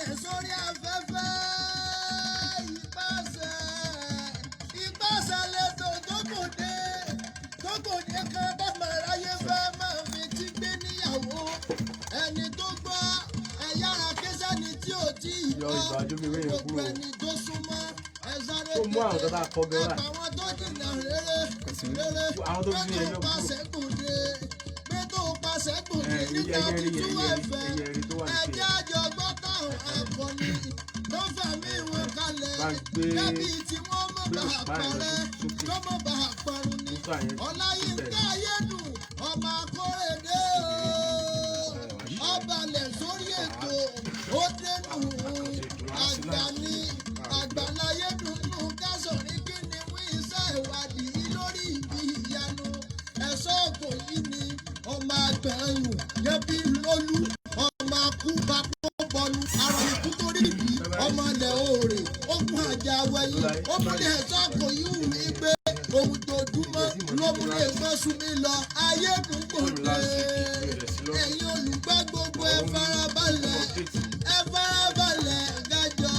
balẹ̀ sórí afẹ́fẹ́. Ìpàṣẹ ìpàṣẹ lẹ́tọ̀ tó kò dé tó kò dé kan bá máa ráyé fẹ́ máa fi tí gbé níyàwó. Ẹni tó gbọ́ ẹ yára ké sẹ́ni tí ò tí ì Yọ gbọ́. ìgbàjú mi wéyẹn Gbogbo kúrò. ẹni tó súnmọ́ ẹ sáré Tó mú àwọn tó bá kọ gan ẹ wá. pa àwọn tó jìnnà rere rere. Àwọn tó fi yẹn yọ kúrò. Pàṣẹ gbòde pé tó pàṣẹ gbòde Ẹ, ní ẹyẹ thirty rí two ẹyẹ rí FM. ẹyẹ rí tó wà ní Ẹjẹ́ tiẹ̀. àjọ gbọ́ táwọn akọni tó fẹ̀mí wọn kalẹ̀ Bá ń gbé kẹ́bí tí wọ́n mọ̀ gbé bá òṣùpá yẹn lọ parẹ́ sókè. tó mọ̀ bá parun ni. Nígbà yẹn Ọláyínká Ayédùn ọmọ Akórèdé o, ọbalẹ̀ sórí ètò ó dénú àgbà ní àgbàláyédùn nù kásọ̀rí. Kí ni wí iṣẹ́ ìwádìí lórí ibi ìyanu ẹ̀ṣọ́ kò yí ni ọmọ àgbẹ̀yùn yẹbi lólú ọmọ akúbapọ̀ bọnu àrùn ikú torí ìbí ọmọ ilẹ̀ òòrè ogun àjà wẹ̀yìn ó múlẹ̀ ẹ̀ṣọ́ kò yí wù mí pé ohun tó dúmọ́ ló múlẹ̀ mọ́sùn mi lọ ayédùn gbòde. Ẹ̀yin olùgbọ́ gbogbo, ẹ farabalẹ̀, ẹ farabalẹ̀, kájọ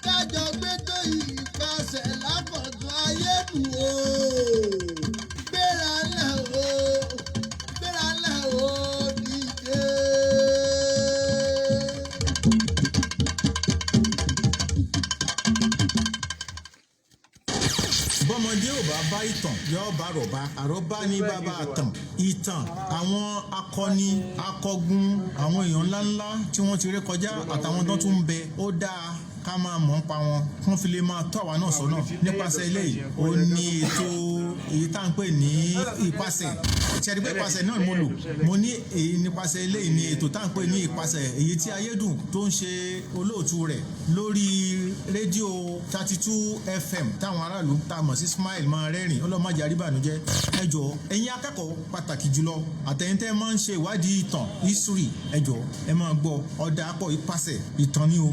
kájọ gbẹ́tọ̀ ìpàṣẹ lákọ̀tún. Ayédùn o, gbéra lẹ̀ o, gbéra lẹ̀ o, dìde. Bọ́mọdé ò bá bá ìtàn, yóò bá rọ̀bá. Àrọ́bá ní bàbá àtàn. Ìtàn àwọn akọni, akọgun, àwọn èèyàn ńláńlá tí wọ́n ti ré kọjá àtàwọn tó tún ń bẹ, ó dáa ká máa mọ̀ ń pa wọn kán fi lè máa tọ́ àwa náà sọ́nà. Nípasẹ̀ eléyìí, ó ní ètò èyí tá à ń pè ní ìpasẹ̀ ṣẹ̀rí pé ìpasẹ̀ náà mo lò. Mo ní èyí nípasẹ̀ eléyìí ní ètò tá à ń pè ní ìpasẹ̀, èyí tí Ayédùn tó ń ṣe olóòtú rẹ̀ lórí rédíò 32 FM táwọn aráàlú tá a mọ̀ sí Smile máa rẹ́rìn ọlọ́mọdé àríbànújẹ́. Ẹ jọ̀ọ́, ẹ̀yin akẹ́kọ̀ọ́ pàtàkì jùlọ àtẹ̀yìntẹ́ máa ń ṣe ìwádìí ìtàn, history, ẹ jọ̀ọ́, ẹ máa gbọ́ ọ̀dà àpọ̀ ìpasẹ̀ ìtàn ni o.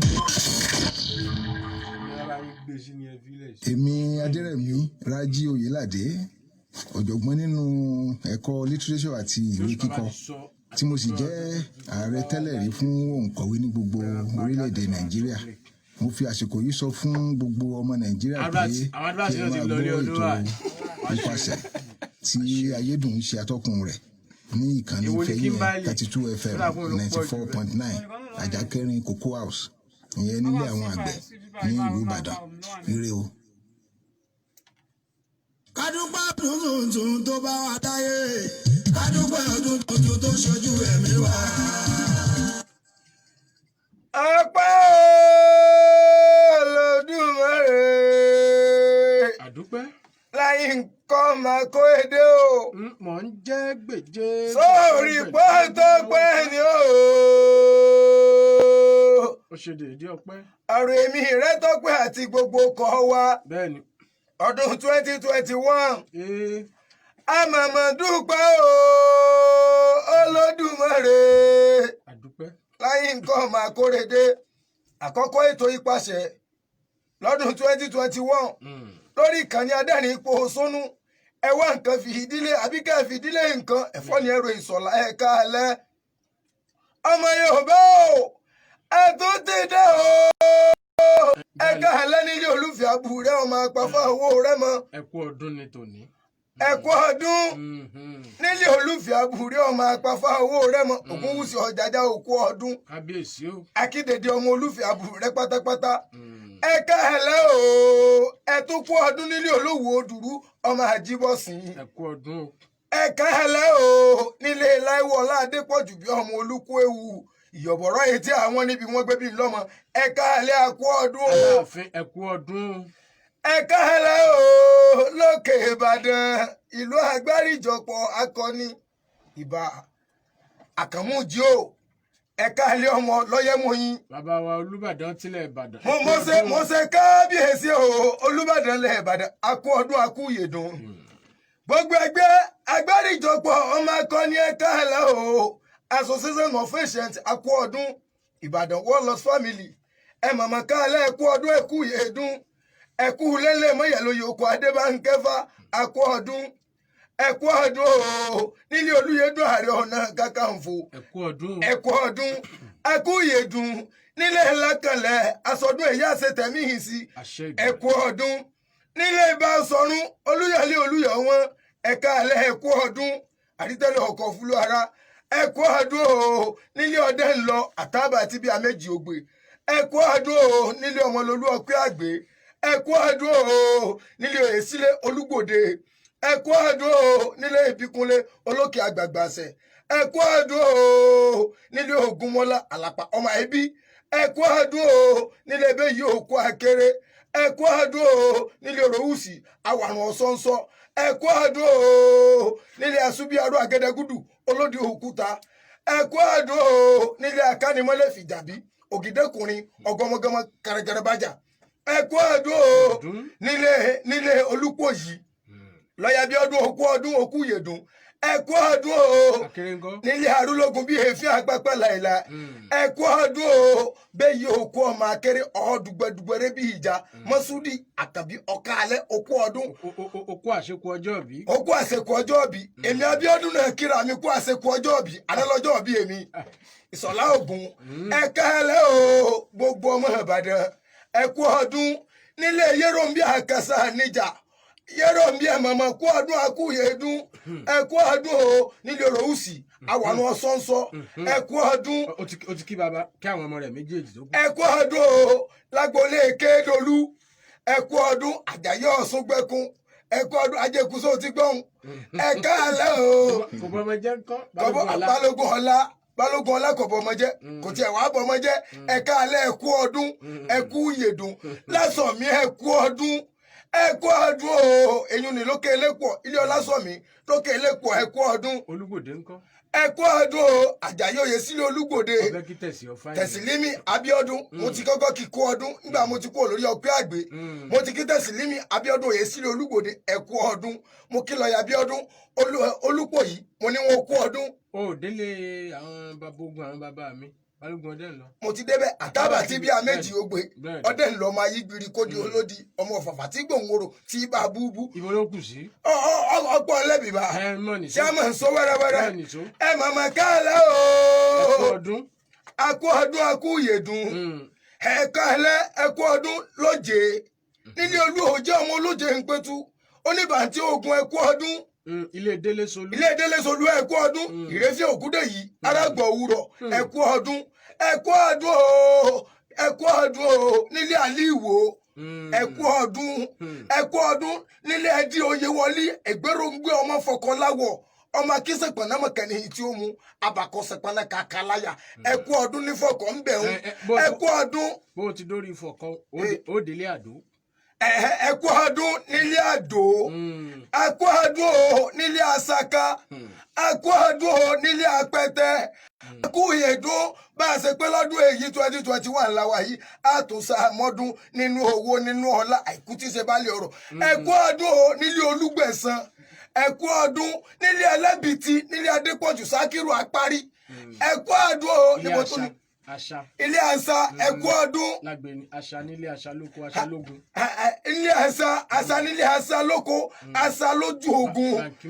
Yàrá yín gbé sí ní ẹ fílẹ̀ sí. Èmi Adérẹ̀mí Rájí Oyèládé, ọ̀jọ̀gbọ́n nínú ẹ̀kọ́ literature àti ìwé kíkọ, tí mo sì jẹ́ ààrẹ tẹ́lẹ̀ rí fún òǹkọ̀wé ní gbogbo orílẹ̀-èdè Nàìjíríà, mo fi àsìkò yìí sọ fún gbogbo ọmọ Nàìjíríà pé Àwọn advert kí ẹ náà ti máa lọ gbọ́ ilé ọdún ètò wa. Ìpasẹ̀ tí Ayédùn ń ṣe atọ́kùn rẹ̀ ní ìkànnì Èwo ni Fẹ́yìn Kimberly? 32 FM Kódà fún olùpọ̀ 94.9, Ajakẹrin Cocoa House, ìyẹn nílé àwọn àgbẹ̀ ní ìlú Ìbàdàn. Ire o. Kádúpẹ́ ọdún tuntun tó bá wa dáyé, kádúpẹ́ ọdún tuntun tó ṣojú ẹ̀mí wa. Ọpẹ́ Olódùmarè. Àdúpẹ́. Láyé nǹkan máa kó èdè o. Mọ̀ ń jẹ́ gbèjé. Sórí pọ́ńtò pẹ́ ni o. Ó ṣe dèédé ọpẹ́. Ọ̀rọ̀ èmi rẹ tọ́pẹ́ àti gbogbo kọ́ wa. Bẹ́ẹ̀ni. Ọdún 2021. Ee. Àmàmà dúpẹ́ o, Olódùmarè. Àdúpẹ́. Láyé nǹkan máa kórede àkọ́kọ́ ètò ìpàṣẹ lọ́dún 2021 lórí ìkànnì adẹ́rìn ipò sónú. Ẹ wá nǹkan fi ìdílé àbí kẹ́ ẹ fi ìdílé nǹkan ẹ̀fọ́ ní ẹ̀rọ ìsọ̀lá ẹ̀ka alẹ́ ọmọ Yorùbá o, ẹ tún ti dé o. Ẹ̀ka alẹ́ nílé olùfẹ́ àbúrẹ́ ọmọ apáfá owó rẹ mọ́. Ẹ kú ọdún ni tòní. Ẹ kú ọdún nílé olùfẹ́ àbúrẹ́ ọmọ apáfá owó rẹ mọ́. Ògúnwùsì Ọ̀jájá, òkú ọdún. Kábíyèsí o. Akíndèdè ọmọ olùfẹ́ àbúrẹ́ pátápátá, ẹ ká ẹlẹ́ o, ẹ tún kú ọdún nílé olówó òdùrú ọmọ àjíbọ̀sìn. Ẹ kú ọdún o. Ẹ ká ẹlẹ́ o nílé Láìwọlá Adépọ̀jù bí ọmọ olúkú ewu ìyọ̀bọ̀rọ̀ etí àwọn níbi wọ́n gbé bí lọ́mọ. Ẹ ká ẹlẹ́, àkú ọdún o. Aláàfin, ẹ kú ọdún o. Ẹ ká ẹlẹ́ o lókè Ìbàdàn, ìlú àgbáríjọpọ̀ akọni, ìbà Àkànmújì o. Ẹ ká ẹlẹ́ ọmọ lọ́yẹ́mọyìn. Bàbá wa Olúbàdàn tilẹ̀ Ìbàdàn. Mo mọ̀ọ́sẹ̀ mọ̀ọ́sẹ̀ kábíyèsí o, Olúbàdàn lẹ̀ Ìbàdàn, akú ọdún, akú ìyèdùn. Gbogbo ẹgbẹ́ agbáríjọpọ̀ ọmọ akọni, ẹ̀ka ẹ̀lẹ́ o. Association of Patients, akú ọdún. Ìbàdàn Warlords Family, ẹ màmá káàlẹ́, ẹkú ọdún, ẹkú ìyèdùn, ẹkú lẹ́lẹ́ mọ́yẹ̀lóye oko Adébánkẹ́fà, akú ọdún, ẹkú ọdún o nílé Olúyẹdùn Ààrẹ Ọ̀nà Kakanfò. Ẹ kú ọdún o. Ẹkú ọdún, ẹkú ìyèdùn. Nílé ńlá kanlẹ̀ aṣọdún èyí àṣetẹ̀mí yìí sí. Àṣẹ Ìdùmarè. Ẹ̀kú ọdún nílé ibà sọ̀run olúyọ̀lé olúyọ̀ wọn, ẹ̀ka alẹ́, ẹ̀kú ọdún. Àrítẹ́lẹ̀ ọkọ̀ fúlú ara, ẹ̀kú ọdún o. Nílé ọdẹ ńlọ àtàbà àti bíi àméjì ògbè, ẹ̀kú ọdún o. Nílé ọmọlólú ọpẹ́ àgbè, ẹ̀kú ọdún o. Nílé òyesílẹ̀ olúgbòde, ẹ̀kú ọdún o. Nílé ìbíkúnlé olókè àgbàgbàṣẹ, ẹ̀kú ọdún o. Nílé ògúnmọ́lá àlàpà ọmọ ẹbí, ẹ̀kú ọdún o. Nílé ebéyìí òkú akéré, ẹ̀kú ọdún o. Nílé òròwùsì àwàrùn ọ̀sánṣọ́, ẹ̀kú ọdún o. Nílé asúbíàrú àgẹdẹgúdù olódì òkúta, ẹ̀kú ọdún o. Nílé akánimọ́lẹ̀ fìjàbí ògìdẹ́kùnrin ọgọmọgọmọ kẹrẹgẹrẹ bájà, ẹ̀kú ọdún o. Ọdún. Nílé olúkòyí lọ́yà bí ọdún òkú ọdún òkú yèdùn, ẹ̀kú ọdún o. Akéré ńkọ́? Nílé arúlógún bíi èéfín apẹ́pẹ́ láìla, ẹ̀kú ọdún o. Bẹ́ẹ̀ yìí òkú ọmọ akéré ọ̀ọ́dùgbẹ́dùgbẹ́rẹ́ bíi ìjà mọ́súdì àkàbí ọ̀ka alẹ́, òkú ọdún. Okú àṣekú ọjọ́ ìbí. Òkú àṣekù ọjọ́ òbí. Èmi Abíọ́dún náà kíra mi kú àṣekù ọjọ́ òbí alẹ́lọ́jọ́ òbí èmi Ìṣọ̀lá Ògùn. Ẹ̀ka ẹlẹ́ o, gbogbo ọmọ Ìbàdàn, ẹ̀kú ọdún. Nílé Yéròmbí àkàsà níjà Yéròmbí ẹ̀mọ̀mọ̀ kú ọdún akúyèdún, ẹ̀kú ọdún o. Nílé Ròhùsì àwọn ọ̀sánṣọ́, ẹ̀kú ọdún. Ó ti kí baba, kí àwọn ọmọ rẹ̀ méjèèjì tó kù. Ẹ̀kú ọdún o. Lágboolé Kédolú, ẹ̀kú ọdún. Àjàyè Ọ̀ṣungbẹ̀kun, ẹ̀kú ọdún. Ajẹkùsọ ti gbọ́n, ẹ̀ka alẹ́ o. Kò bọ́ ọmọ jẹ́ ńkọ́? Kọ́bọ́ Balógun ọlá. Balógun ọlá, balógun ọlá kò bọ́ ọmọ jẹ́, kò tiẹ̀ wá bọ́ ọmọ jẹ́. Ẹ̀ka alẹ́, ẹ̀kú ọdún, ẹ̀kú yèdùn lásọ̀mí, ẹ̀kú ọdún, ẹ̀kú ọdún o. Èyí ni lókè elépo ilé ọlásọ̀mí lókè elépo, ẹ̀kú ọdún. Olúgbòde ńkọ́? Ẹ̀kú ọdún o. Àjàyè òye sílé Olúgbòde. Ọbẹ̀ kí tẹ̀sí ọ̀fà yìí. Tẹ̀sílímì Abíọ́dún, mo ti kọ́kọ́ kí kú ọdún nígbà mo ti kú olórí ọpẹ́ àgbẹ̀. Mo ti kí Tẹ̀sílímì Abíọ́dún òye sílé Olúgbòde, ẹ̀kú ọdún. Mo kí lọ́ọ̀yà Abíọ́dún Olúpọ̀yì, mo ní wọn kú ọdún. O ò délé àwọn bàbá ogun, àwọn bàbá mi balógun ọdẹ ńlọ. Mo ti débẹ̀, àtàbà tí bí àméjì ògbé. Bẹ́ẹ̀ni. Ọdẹ ńlọ ọmọ ayé gbiri kó di olódi ọmọ ọ̀fàfà tí gbòǹwòrò tí bá búbú. Ibo ló kù sí? Ọgbọ́n ọlẹ́bìbá. Ẹ mọ̀ nìṣó. Ṣé a máa ń sọ wẹ́rẹ́wẹ́rẹ́? Bẹ́ẹ̀ nìṣó. Ẹ màmá káàlẹ́ Ẹkú o. ọdún. Akú ọdún, akú ìyèdùn. Ẹ̀ka ẹlẹ́, ẹkú ọdún lóje nílé olú òjé ọmọ olóje ń pẹ́tù oníbàntí ogun, ẹkú ọdún. Ilé délé solú. Ilé délé solú, ẹkú ọdún. Ìrẹsì ògúndé yìí arágbọ̀ òwúrọ̀, ẹkú ọdún, ẹkú ọdún o, ẹkú ọdún o. Nílé àlíwò, ẹkú ọdún, ẹkú ọdún. Nílé ẹdí oyè wọlé ẹgbẹrúngbẹ ọmọ fọkànláwọ ọmọ akínsẹpọnàmọkẹni tí ó mu abakọsẹpọnà kàkàláyà, ẹkú ọdún nífọkọ ńbẹ̀hún. Ẹ ẹkú ọdún. Bó o ti dórí ìfọ̀kọ, ó délé àdó. Ẹkú ọdún nílé àdó, ẹkú ọdún o. Nílé asaka, ẹkú ọdún o. Nílé apẹtẹ, ẹkú ìyèdún. Bá a ṣe pé lọ́dún èyí 2021 la wà yìí, a tún sa mọ́dún nínú owó, nínú ọlá, àìkú tí ṣe bá lè ọ̀rọ̀. Ẹkú ọdún o. Nílé olúgbẹ̀sán, ẹkú ọdún. Nílé ẹlẹ́bìtì, nílé adépọ̀jù sákìrù apárí, ẹkú ọdún o. Ilé Níbo tó àṣà ní àṣà. Ilé àṣà, ẹkú ọdún. Lágbè ní àṣà, nílé àṣà lóko, àṣà lógun. Ilé àṣà, àṣà nílé àṣà lóko, àṣà lójú ogun. Báńkì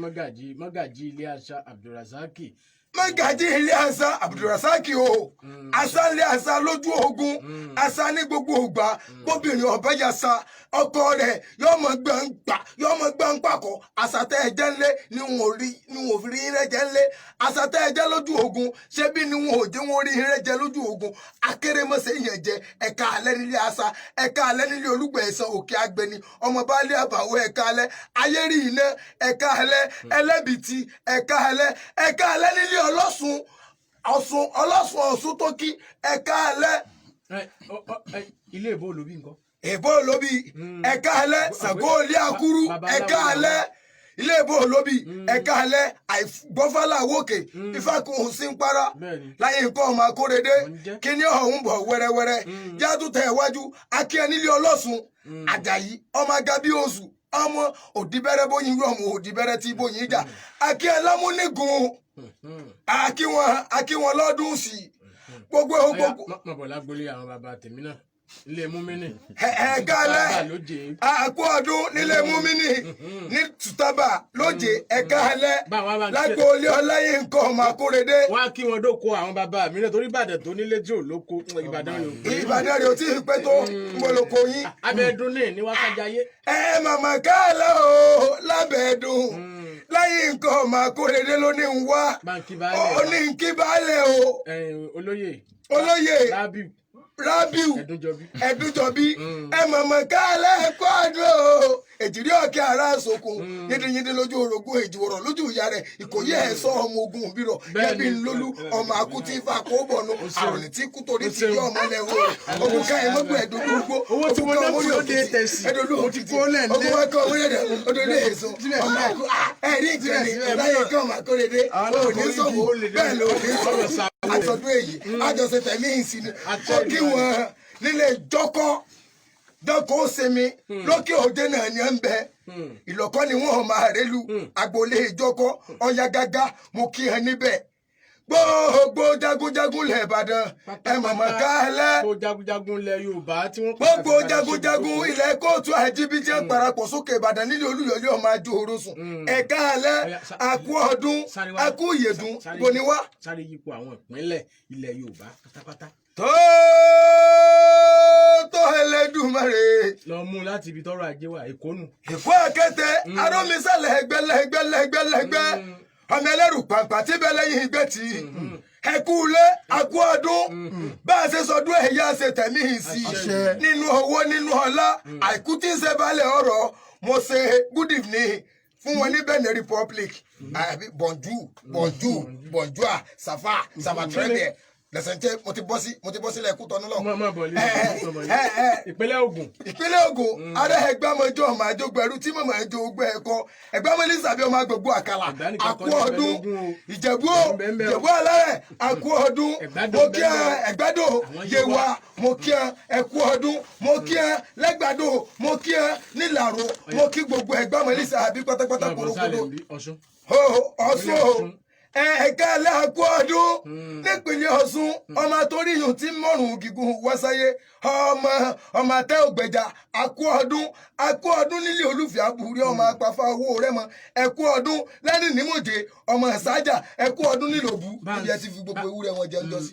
mọ́gàjì ilé àṣà Abdulrasaki. Mọ́gàjí ilé àṣà Abdulrasaki o. Àṣà ilé àṣà lójú ogun, àṣà ní gbogbo ògbà. Bóbìnrin ọ̀bẹ yasa ọkọ rẹ̀ yóò mọ gbọ̀ngbà, yóò mọ gbọ̀ngbàkọ̀. Àṣà tẹ́ ẹ jẹ́ ńlé ni wọn ò rí, ni wọn ò fi rí rẹ jẹ́ ńlé. Àṣà tẹ́ ẹ jẹ́ lójú ogun ṣé bí ni wọn ò jẹ́ wọn rí rẹ jẹ́ lójú ogun. Akérèmọṣẹ́ yẹn jẹ. Ẹ̀ka alẹ́ nílé àṣà, ẹ̀ka alẹ́ nílé olúgbẹ̀ẹ́sán òkè agbẹni ọmọ baálé àbàwọ̀, ẹ̀ka alẹ́ ayérí iná, ẹ̀ka alẹ́ ẹlẹ́bìtì, ẹ̀ka alẹ́, ẹ̀ka alẹ́ nílé ọlọ́sùn ọ̀sùn ọlọ́sùn ọ̀sùn tó kí, ẹ̀ka alẹ́. Ẹ, ọ, ilé ìbò olóbì nǹkan? Èbó olóbi, ẹ̀ka alẹ́. Ṣàngó ilé akúrú, ẹ̀ka alẹ́. Ilé ìbò olóbi, ẹ̀ka alẹ́. Àìgbọ́fálà wòkè ifákun sí ń para. Bẹ́ẹ̀ni. Láyé nǹkan ọmọ akóredé. Mò ń jẹ́. Kíní ọ̀hún bọ̀ wẹ́rẹ́wẹ́rẹ́ jádùtẹ̀ iwájú akíẹ́ nílé ọlọ́sùn àjàyí ọmọ agabi oṣù ọmọ òdìbẹ́rẹ́ bóyin rú ọmọ òdìbẹ́rẹ́ tí bóyin jà akíẹ́ lámúnigun akíwọn akíwọn lọ́dún sí gbogbo Ọya, gbogbo. mọ̀ bọ̀ lágbolé àwọn bàbá tèmi náà. Ilé múmínì. Ẹ̀ka alẹ́. Bàbá lóje. Àkú ọdún nílé múmínì ní Tùtàbà lóje. Ẹ̀ka alẹ́. Báwa bá ń ṣe- Lágboolé Ọláyé nǹkan ọmọ Akórèdé. Wọ́n á kí wọn dóko àwọn bàbá mi náà, torí Ìbàdàn tó nílé tí ò lóko, Ìbàdàn yóò gbé. Ìbàdàn rẹ̀ ò tí ì pẹ́ tó mọ̀lọ́kọ yín. Abẹ́ẹ̀dún ní wákàjáyé. Ẹ màmá káàlẹ́ o, lábẹ́ẹ̀dùn láyé nǹkan ọmọ Akórèdé ló ní ń wá. Báńkì baálẹ̀. Ó ní ń kí baálẹ̀ o. Olóyè. Olóyè. Rábìù. Rábìù. Ẹ̀dúnjọbí. Ẹ̀dúnjọbí, ẹ mọ̀mọ́ káàlẹ́, ẹ̀kọ́ àdó o. Èjìrí ọ̀kẹ́ ara sokun yíndínyíndín lójú orogún, èjìwọ̀rọ̀ lójú ìyá rẹ̀, ìkòyí ẹ̀ sọ ọmọ ogun òbírọ̀. Bẹ́ẹ̀ni. Yẹ́bí ńlólú ọmọ akutí ifá kóbọ̀nù àrùn tí kú torí ti yọ ọmọ lẹ́wọ̀ ogun káyọ̀ mọ́gbọ̀n ẹ̀dùn gbogbo. Owó tí mo ná fún òde tẹ̀sí. Ẹ̀dùn Mo ti kó lẹ̀ nílé. ogun wákọ̀ wíyẹ̀dẹ̀ odòdó èso ọmọ akú ẹ̀rí ìkẹrẹ láyé kí ọmọ Akórèdé òní sọ̀wọ́ bẹ́ẹ̀ ló ní sọ̀wọ́. Àtọ̀dún èyí àjọṣe tẹ̀mí ìsinmi kó kí wọn nílé jọ́kọ́ dọ́kọ̀ ó sinmi lókè òde náà ni ẹ ń bẹ ìlọ́kọ́ ni wọ́n máa rélu agboolé ìjọkọ́ ọ̀yá gágá, mo kí ẹ níbẹ̀. Gbogbo jagunjagun lẹ̀ Ìbàdàn, ẹ mọ̀mọ́ káàlẹ́. Gbogbo jagunjagun ilẹ̀ Yorùbá tí wọ́n. Gbogbo jagunjagun ilẹ̀ kóòtù àìjíbítí ẹ̀ parapọ̀ sókè Ìbàdàn nílé Olúyọ̀lé ọmọ ajó orosùn, ẹ̀ káàlẹ́, àkú ọdún, àkú ìyèdún boniwá. Sáré yípo àwọn ìpínlẹ̀ ilẹ̀ Yorùbá pátápátá. Tó tó Ẹlẹ́dùmarè. Lọ mú láti ibi tọ́rọ̀ ajé wà, Èkó nù. Ìfọ́ àkẹ́tẹ̀ arómisálẹ̀ ẹgbẹ́lẹ́gbẹ́lẹ́gbẹ́lẹ́gbẹ́ ọmọ ẹlẹ́rù pàǹpà tí bẹ́ẹ̀ lẹ́yìn ìgbẹ́ tì í. Ẹkú ilé, akú ọdún. Bá a ṣe sọdún ẹ̀yà ṣe tẹ̀mí sí Àṣẹ. nínú owó, nínú ọlá, àìkú tí ń ṣe balẹ̀ ọ̀rọ̀. Mo ṣe good evening fún wọn ní Benin Republic, àbí bonjour, bonjour, bonjour, safa safatrẹ́bẹ̀ lẹ́sẹ̀ntẹ́. Mo ti bọ́ sílẹ̀ ẹ̀kú tọ́nu lọ. Mọ bọ̀ lé mọ bọ̀ lé. Ìpínlẹ̀ Ògùn. Ìpínlẹ̀ Ògùn, ará ẹgbàmọjọ ọmọ àjọgbẹrú tí mọ̀mọ́ ẹjọ ogbẹ́ ẹ̀kọ́ ẹgbàmọlẹ́sàbí ọmọ agbègbè àkàlà. Ẹ̀gbá nìkan àkú kọ́ ní ọdún. Ẹ̀gbẹ́lógún o. Ìjẹ̀bú o. Ẹ̀gbẹ́ ń bẹ o. Ìjẹ̀bú alárẹ̀, àkú ọdún. Ẹ̀gbádò Mo kí ń bẹ ẹ o. Ẹ̀gbádò. Àwọn Yewa. Yewa. Mo kí ẹ, ẹkú ọdún. Mo kí ẹ lẹ́gbàdo, mo kí ẹ nílàró, mo kí gbogbo ẹgbàmọlẹ́sàbí pátápátá. Mọ bọ̀ sálẹ̀ Korokodo. ń bí Ọ̀ṣun. Ọ̀ṣun o, ẹ̀ẹ́dẹ́ aláàkú ọdún nípínlẹ̀ Ọ̀ṣun, ọmọ toríyùn tí mọ̀rùn gígùn wáṣáyé, ọmọ ọmọ àtẹ ògbẹ̀jà, àkú ọdún, àkú ọdún nílé olùfẹ́ àbúrí ọmọ apáfá owó rẹ mọ, ẹ̀kú ọdún lẹ́ni nímọ̀jẹ ọmọ ìsájà, ẹ̀kú ọdún nílòbù ibi ẹ ti fi gbogbo ewúrẹ́ wọn jẹun jọ sí.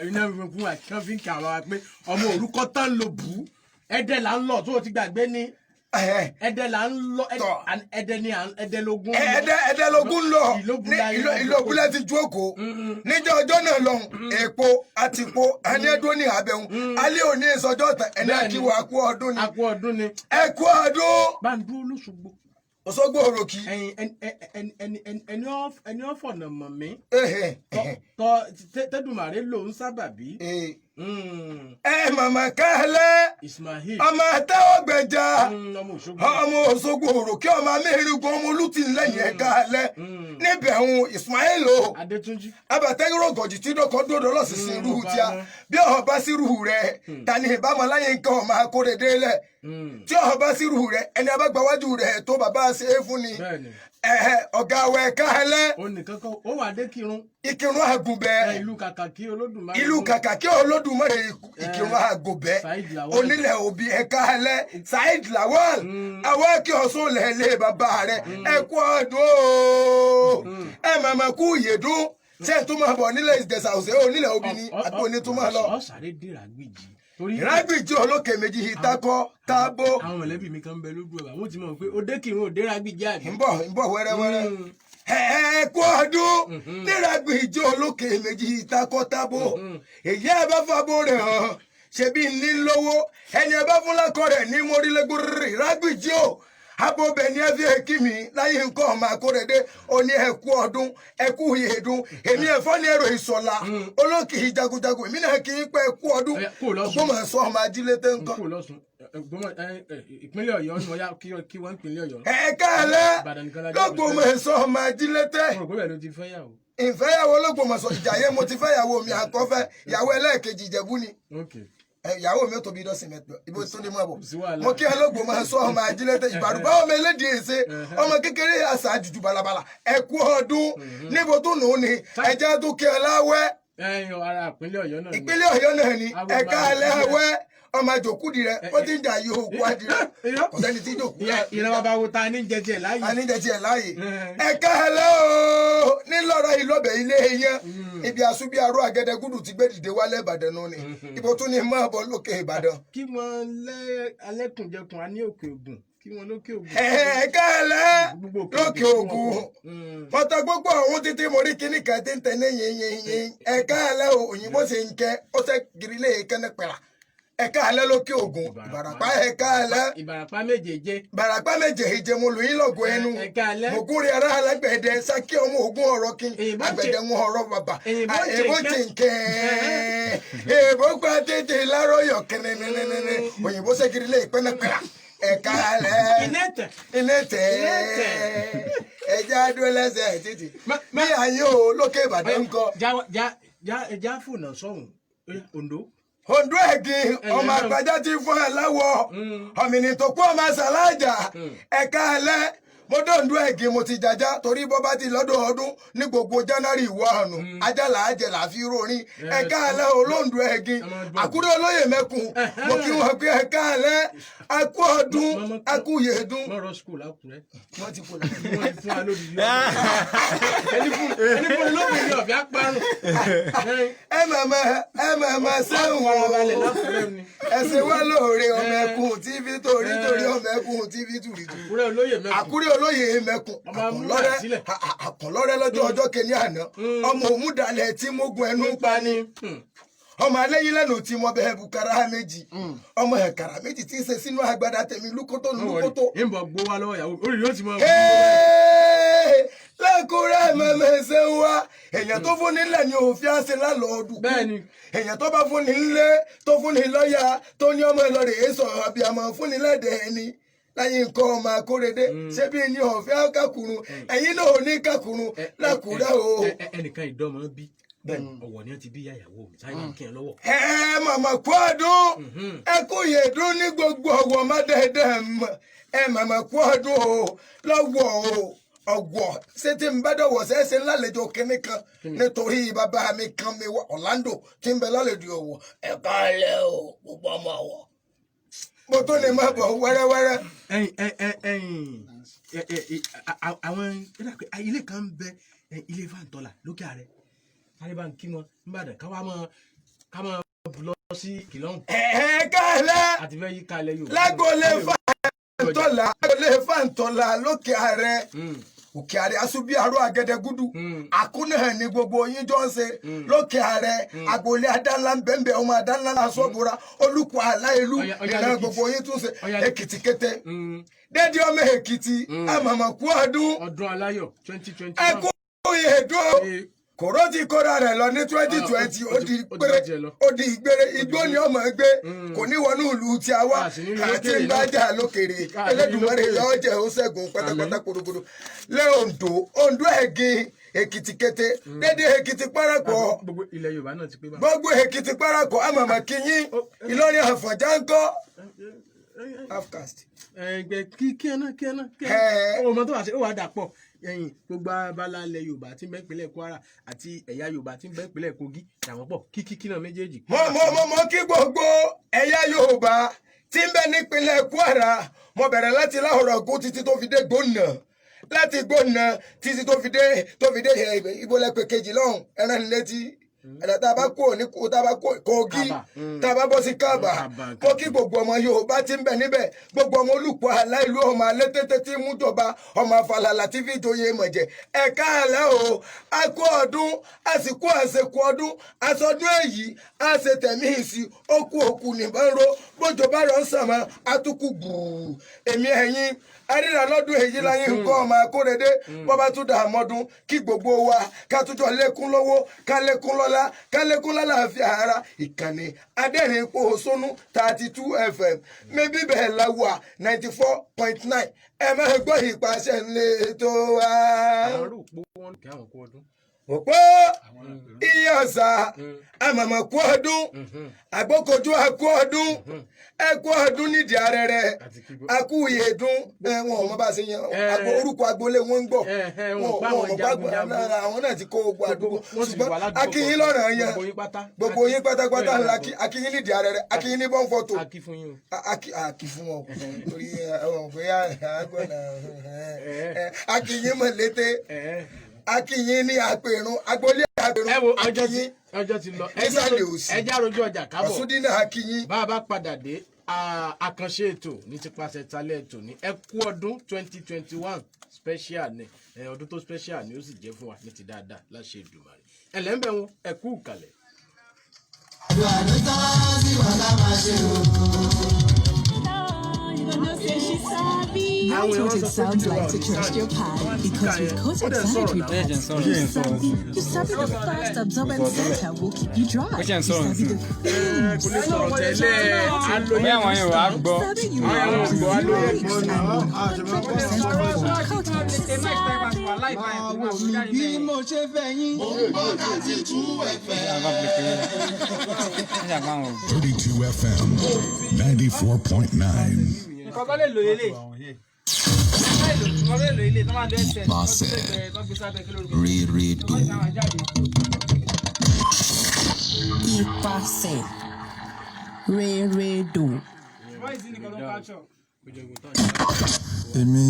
Iná fún wa kí wọ́n fi ń kà wá pé ọmọ orúkọ tán ló bù ú. Ẹdẹ là ń lọ tó o ti gbàgbé ní. Ẹdẹ là ń lọ. Tọ̀. Ẹdẹ ni ẹdẹ lógún. Ẹdẹ ẹdẹ lógún lọ ní ìlóbulẹ ti ju òkò níjọ́ ọjọ́ náà lọ́hùn èèpo àtìpo ẹni ẹdún ní abẹ́hùn alẹ́ òní ìsọjọ́ tán ẹni. Bẹ́ẹ̀ni. Akíwọ̀ akú ọdún ni. Akú ọdún ni. Ẹkú ọdún. Bá ń dúró lóṣogbo. Òṣogbo òròkì. Ẹyin ẹni ẹni ẹni ẹni ẹni ọ̀fọ̀nà mọ̀ mí. Tọ́ tẹ́dùmàrè lòún sábàbí. Ẹ màmá kálẹ̀. Ismail. Ọmọ àtẹwọgbẹjà. Ọmọ Òṣogbo. Ọmọ Òṣogbo òròkì, ọmọ amẹ́rìngún, ọmọ olùtìlẹ́yìn, ẹ̀ka alẹ́ níbẹ̀ ń Ismail o. Adétúnjì. Abatẹ́yìnrò gọ̀jì tí dọ́kọ̀ dòdò lọ́sísìn irú tíá bí ọ̀hún bá sí rú rẹ̀ ta ni ìbámu aláyé nǹkan ọmọ akóredé lẹ̀ tí ọ̀hún bá sí rú rẹ̀ ẹni abágbáwájú rẹ̀ tó bàbá ṣe é fún ni. Bẹ́ẹ̀ni. Ẹ̀hẹ̀, ọ̀gá wa, ẹ̀ka ẹlẹ́. Ó nìkan kọ́ ó wà dé kírun. Ìkírun àgùnbẹ́. Ìlú kàkà kí Olódùmarè. Ìlú kàkà kí Olódùmarè, Ìkírun àgùnbẹ́. Saheed Lawal. Onílẹ̀ òbí, ẹ̀ka ẹlẹ́. Saheed Lawal, àwọn kí ọ̀sùn lẹ̀lẹ́ bàbá rẹ̀, ẹ kú ọdún o, ẹ màmá kú ìyèdún. Ṣé ẹ tún máa bọ̀ nílẹ̀ Ìjẹ̀ṣà òsè onílẹ̀ òbí ni àbí oní tún máa lọ? Ọ sáré dé Ìràgbìjì torí. Ìrágbìjì olókè méjì ìtakọ tábó. Àwọn mọ̀lẹ́bí mi kan ń bẹ lójú ẹ̀, àwọn tí mo mọ̀ pé ó dé kírun, ó dé Ìràgbìjì àbí. Ń bọ̀, ń bọ̀ wẹ́rẹ́wẹ́rẹ́. Ẹ kú ọdún níràgbìjì olókè méjì ìtakọ tábó. Èyí ẹ bá fàbó rẹ̀ hàn ṣebí ní lówó ẹni ẹ bá fún lákọ rẹ̀ ní mórílẹ́gbòrè. Ìrágbìjì o, abobẹ ní ẹ fi èkí mi láyé nǹkan ọmọ akórèdé òní. Ẹ kú ọdún, ẹ kú ìyèdún. Èmi ẹ̀fọ́ ní ẹ̀rọ ìsọ̀la olókì jagunjagun, èmi náà kì í pẹ́. Ẹ kú ọdún. Ọya, kúrò lọ́sùn. Ògbómọ̀ṣọ́ ọmọ ajílété ńkọ́? Kúrò lọ́sùn. Ìpínlẹ̀ Ọ̀yọ́ ni wọ́n yá kí wọ́n ìpínlẹ̀ Ọ̀yọ́. Ẹ̀ka ẹlẹ́. Ìbàdàn nìkan la jẹ́. Lọ́gbọ̀mọ̀ṣọ́ ọmọ ajílété. Mo rò pé bẹ́ẹ̀ ló ti fẹ́ yàwó. Ìfẹ́yàwó lọ́gbọ̀mọ̀ṣọ́ ìjàyè mo ti fẹ́yàwó mi àkọ́fẹ́, ìyàwó ẹlẹ́ẹ̀kejì Ìjẹ̀bú ni. Ìyàwó mi ò tóbi dọ́sìn mẹ́tọ́ ibo tó ní mọ́ bọ̀. Sí wàhálà. Mo kí ẹ lọ́gbọ̀mọ̀ṣọ́ ọmọ ajílété, Ìbàrùbá ọmọ elédìí èsè ọmọ kékeré àṣà àjùjù balabala, ẹ kú ọdún. Níbo tó nù ú ni ẹjẹ́ tó kí ẹ láwẹ́. Ẹyin ara ìpínlẹ̀ Ọ̀yọ́ náà ni. Ìpínlẹ̀ Ọ̀yọ́ náà ni. Àwọn Ẹ̀ka ọmọ ẹlẹ́wẹ́. Ọmọ àjòkúdi rẹ ó ti ń jà yìí, òkú adìrẹ kò sẹ́ni tí jòkú. Ìran bàbá wo ta ní jẹjẹ láàyè. A ní jẹ tiẹ̀ láàyè. Ẹ̀ka ẹlẹ́ o, nílọ́rọ̀ ìlọ́bẹ̀ ilé yẹn, ibi àsúbí aró àgẹdẹgúdù ti gbé dìde wálé Ìbàdàn nù ni, ibo tún ní máa bọ̀ lókè Ìbàdàn. Kí wọ́n lé alẹ́kùnjẹkùn a ní Òkè Ògùn, kí wọ́n lókè Ògùn. Ẹ̀ka ẹlẹ́ Gbogbo lókè Ògùn. Ògùn mọ́tò gbogbo ọ̀hún títí mo rí kíní kan tí ń tẹ̀ ní yín yín yín. Ẹ̀ka ẹlẹ́ o, òyìnbó sì ń kẹ́ ó sẹ́ kiri lé kẹ́nẹ́ pẹ̀lá. Ẹ̀ka ẹlẹ́ lókè Ògùn, Ìbàràpá, ẹ̀ka ẹlẹ́. Ìbàràpá méjèèjé. Ìbàràpá méjèèjé, mo lù yín lọ́gọ̀ ẹnu. Ẹ̀ka alẹ́. Mo kúrè ara alágbẹ̀dẹ sákì ọmọ ogun ọ̀rọ̀ kí Èyìnbó ń ṣe- agbẹ̀dẹ wọn ọ̀rọ̀ bàbà. Èyìnbó ń ṣe Èbó nǹkan. ti ń kẹ́ èbó gba tètè láròyọ̀ kẹ́nẹ́nẹ́nẹ́nẹ́, òyìnbó sẹ́kiri lé ìpẹ́nẹ́pẹ́ra. Ẹ̀ka alẹ́. Ilé tẹ̀. Ilé tẹ̀. Ilé tẹ̀. Ẹ̀jẹ̀ adó lẹ́sẹ̀ títì Ma- bí ayé o lókè Ìbàdàn ń kọ́. Já já já já fònà sọ̀hún. Ó yá, Oǹdó. Ondo ẹ̀gìn ọmọ àgbàjá ti fún ẹ láwọ ọmọnì tó kú ọmọ sàlájà. Ẹ̀ka alẹ́, mo dọ̀ǹdó ẹ̀gìn, mo ti jàjà torí bọ́ bá ti lọ́dọ̀ ọdún ní gbogbo January ìwọ àánú ajá là á jẹ là á fi rórin. Ẹ̀ka alẹ́ olóńdó ẹ̀gìn, Àkúrẹ́ olóyè mẹ́kun, mo kí wọn pé ẹ̀ka alẹ́, akú ọdún, akú yèédún. Mọ̀rọ̀ school lákùrẹ́. Wọ́n ti kú. Wọ́n ti fún wa lódìdí ọ̀fẹ́. Ẹni fún lódìdí ọ̀fẹ́ apárùn. Ẹ màmá, ẹ màmá sẹ́wọ̀n. Farabalẹ̀ lákùrẹ́ ni. Ẹsẹ̀ wá lóore ọmọ ẹkùn tí fi torí torí ọmọ ẹkùn tí fi tùrìtù. Àkúrẹ́ olóyè mẹ́kùn. Àkúrẹ́ olóyè mẹ́kùn. Ọmọ amúlà sílẹ̀. Àkànlọ́rẹ́ lọ́jọ́ ọjọ́ kìíní àná, ọmọ òmùdalẹ̀ tí mógun ẹnu pa ni, ọmọ alẹ́yìn lẹ́nu tí mo bẹ́ẹ̀ bukara méjì, ọmọ ẹ̀kàrà méjì tí ń ṣe sínú agbada tèmi lúkótó lúkótó. Ń bọ̀ gbó wa lọ́wọ́ ìyàwó orí yóò ti mọ. Hey! Lẹ́kùnrẹ́ mẹ́mẹ́ ṣe ń wá èèyàn tó fún nílẹ̀ ni òfin àṣẹ lálọ́ọ̀dù. Bẹ́ẹ̀ni. Èèyàn tó bá fún ní nílé, tó fún ní lọ́ọ̀yà, tó ní ọmọ ìlọrin èso àbíàmọ́ fún ní lẹ́dẹ̀ẹ́ ẹni láyé nǹkan ọmọ akórèdé ṣé bí ní ọ̀fẹ́ kákùrún, ẹ̀yin náà ò ní kákùrún lákùrẹ́ o. Ẹnìkan ìdánmọ bí ọwọ́ ni wọ́n ti bí ìyàwó mi sáyé máa ń kí ẹ lọ́wọ́. Ẹ màmá kú ọdún, ẹ kú yèdún ní gbogbo ọwọ́ má dẹ́dẹ́ mọ̀. Ẹ màmá kú ọdún o lọ́wọ́ o ọ̀wọ̀ ṣé tí n bá dọ̀wọ̀ ṣẹ́ṣẹ́ ńlálejò kínní kan nítorí bàbá mi kan mi wá Orlando tí ń bẹ lálejò ọ̀wọ̀. Ẹ káàlẹ́ o, gbogbo ọmọ ọ̀wọ̀, mo tó lè má bọ̀ wẹ́rẹ́wẹ́rẹ́. Ẹyin ẹyin ẹyin ẹ ẹ àwọn ilé kan ń bẹ, ilé fàǹtọ́là lókè ààrẹ sáré bá ń kí wọn nìbàdàn káwá mọ ká mọ lọ sí kìlọ́hùn. Ẹ káàlẹ́. Àti fẹ́ yí kalẹ̀ Yorùbá. Lágboolé fàǹtọ́là, lágboolé fàǹtọ́là lókè ààrẹ, òkè ààrẹ asúbí aró àgẹdẹgúdù àkúnná ní gbogbo yín jọ ń ṣe lókè ààrẹ. Agboolé adánlá bẹ́ẹ̀nbẹ́ẹ́, ọmọ adánlá aṣọ́bùra olùkọ́ aláìlú Ọya ìran Lẹ́kìtì. Gbogbo yín tún ṣe. Ọya. Èkìtì kété dédé ọmọ Èkìtì, àmàmà kú ọdún. Ọdún aláyọ̀ 2021. Ẹ kú ìyèdún. Kòró ti kóra rẹ̀ lọ ní 2020, ó di Ó ti péré bá tiẹ̀ lọ. ó di ìgbére igbó ni ọmọ gbé, kò ní wọnú ìlú tí a wá. A sì ní rí Àti lókèrè náà. gbájà lókèrè. A sì ní rí Ẹlẹ́dùnmọ́rẹ́ lókèrè. yọ jẹ́ ó ṣẹ́gun pátápátá korogodo lé Oǹdó, Oǹdó ẹ̀gìn, Èkìtì kété dédé Èkìtì parapọ̀. Gbogbo ilẹ̀ Yorùbá náà ti pé bá. Gbogbo Èkìtì parapọ̀, àmàmà kìyìn. Ìlọrin Àfọ̀njá ńkọ́, half-caste. Ẹgbẹ kí kí ẹ náà kí ẹ náà kí ẹ Ẹ. náà ọmọ tó wà sí ó wà dà pọ̀ ẹ̀yìn gbogbo abala ilẹ̀ Yorùbá tí ń bẹ ìpínlẹ̀ Kwara àti ẹ̀yà Yorùbá tí ń bẹ ìpínlẹ̀ Kogi làwọn pọ̀ kí kí kí náà méjèèjì. Mo mo mo mo kí gbogbo ẹ̀yà Yorùbá tí ń bẹ nípínlẹ̀ Kwara. Mo bẹ̀rẹ̀ láti Láhọ̀rọ̀gún títí tó fi dé Gbónà, láti Gbónà títí tó fi dé ibolẹ́pẹ̀ kejì lọ́hùn ẹran létí ẹ̀dá tá a bá kúrò ní tá a bá kúrò Kogi, Kábà. tá a bá bọ́ sí Kábà. Kábà. Mo kí gbogbo ọmọ Yorùbá tí ń bẹ níbẹ̀, gbogbo ọmọ olùkọ́ aláìlú, ọmọ alẹ́ tètè tí mú jọba, ọmọ afàlàlà tí fi joyè mọ̀jẹ̀. Ẹ̀ka àlẹ́ o, a kú ọdún, a sì kú àṣekú ọdún, aṣọdún èyí a ṣe tẹ̀mí ìsì okú òkú nìbọn ro bójú bá rọ̀ ń sàmọ́ atukù gbùù. Èmi ẹ̀yin aríra lọ́dún èyí láyé nǹkan ọmọ akórèdé bọ́bá tún dà mọ́dún kí gbogbo wa ká túnjọ lékún lọ́wọ́, ká lékún lọ́lá, ká lékún lálàáfíà ara. Ìkànnì adẹ́rìn pòṣónú 32 FM mẹ́bí bẹ́ẹ̀ la wà, 94.9. Ẹ máa gbọ́ ìpàṣẹ ńlẹ̀ tó wá. Àwọn arúgbó wọn kí àwọn kú ọdún. Òpó iye ọ̀sà àmàmà kú ọdún, àgbókojú akú ọdún, ẹkú ọdún nídìí arẹrẹ, akú ìyèdún. Wọn ò mọ bá a ṣe yan orúkọ agboolé wọn ń gbọ́. Wọn wọn pa wọn àwọn mọ̀ pàgbọ́ jagunjagun. àwọn náà ti kó gbogbo àdúgbò, Wọ́n sì wà ṣùgbọ́n ládùúgbò akínyín kọ̀ọ̀kan. lọ́rọ̀ yẹn. Gbogbo yín pátá. Gbogbo yín pátápátá ńlá, akínyín nídìí arẹrẹ, akínyín ní bọ́ǹfọ̀tò. A kí fún yín o. Aki fún wọn torí ẹwọn pé àgbọ̀nà akínyín mọ̀ létè, akínyín ní apèrún, agboolé apèrún. Ẹ wo, ọjọ́ ti akínyín ọjọ́ ti lọ. Nísàlẹ̀ òsì. Ẹ já rojú ọjà kábọ̀. Ọ̀ṣúndínà akínyín. Bá a bá padà dé, àkànṣe ètò ní tipasẹ̀ talẹ̀ ètò ní ẹ kú ọdún 2021 special ni ẹ, ọdún tó special ni ó sì jẹ́ fún wa ní ti dáadáa láṣẹ Èdùmàrè. Ẹlẹ́ńbẹ̀ wọn, ẹ kú ìkàlẹ̀. Àdúrà ló tọ́ sí wa ká máa ṣe o. That's what it sounds like to trust your pad because with Kotex sanitary pads, you sabi the fast absorbent center will keep you dry. You sabi the Ẹ kò lè sọ̀rọ̀ tẹ́lẹ̀ alóyún. Bóyá àwọn yẹn wàá gbọ́. Sabi you have up to 0 weeks and 100% comfort. Kotex. Máa wò mí bí mo ṣe fẹ́ yín. Mo ń gbọ́ 32 FM. 32 FM 94.9. Nǹkan tó lè lò lélẹ̀, nǹkan tó lè lò lélẹ̀ tó máa dẹ́ ẹsẹ̀ tó gbé tó gbé sábẹ́ kí lórúkọ Rere tó máa jáde. Ipasẹ̀ Reredo. Voice nìkan ló ń capture. Èmi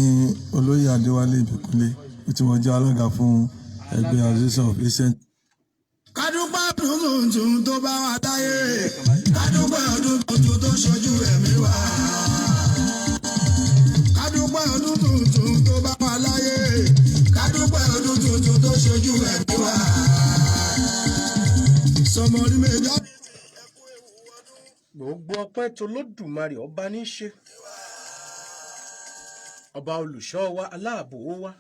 olóyè Adéwálé Ìbíkúnlé tí mo jẹ́ alága fún ẹgbẹ́ Association of Ancient. Kádúpẹ́ ọdún tuntun tó bá wa láyé, kádúpẹ́ ọdún tuntun tó ṣojú ẹ̀mí wa, kádúpẹ́ ọdún tuntun tó bá wa láyé, kádúpẹ́ ọdún tuntun tó ṣojú ẹ̀mí wa. Sọmọrí méjì. Gbogbo ọpẹ́ tolódùmarè ọba ní í ṣe, ọba olùṣọ́ wa, aláàbò wa.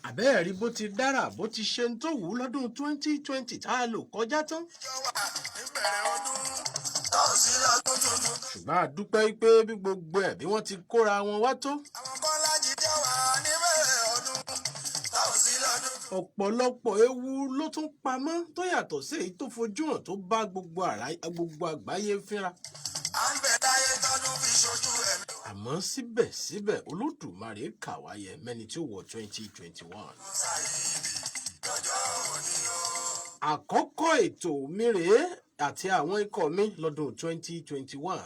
Àbẹ́ẹ̀rí bó ti dára, bó ti ṣe ń tó wù ú lọ́dún 2020 tá a lò kọjá tán. Ṣùgbọ́n a dúpẹ́ pé bí gbogbo ẹ̀ bí wọ́n ti kóra wọn wá tó, ọ̀pọ̀lọpọ̀ ewu ló tún pamọ́ tó yàtọ̀ sí èyí tó fojú hàn tó bá gbogbo àgbáyé fínra. Àmọ́ síbẹ̀síbẹ̀, Olódùmarè kà wá yẹ mẹ́ni tí ó wọ 2021. Àkọ́kọ́ ètò mi rèé àti àwọn ikọ̀ mi lọ́dún 2021.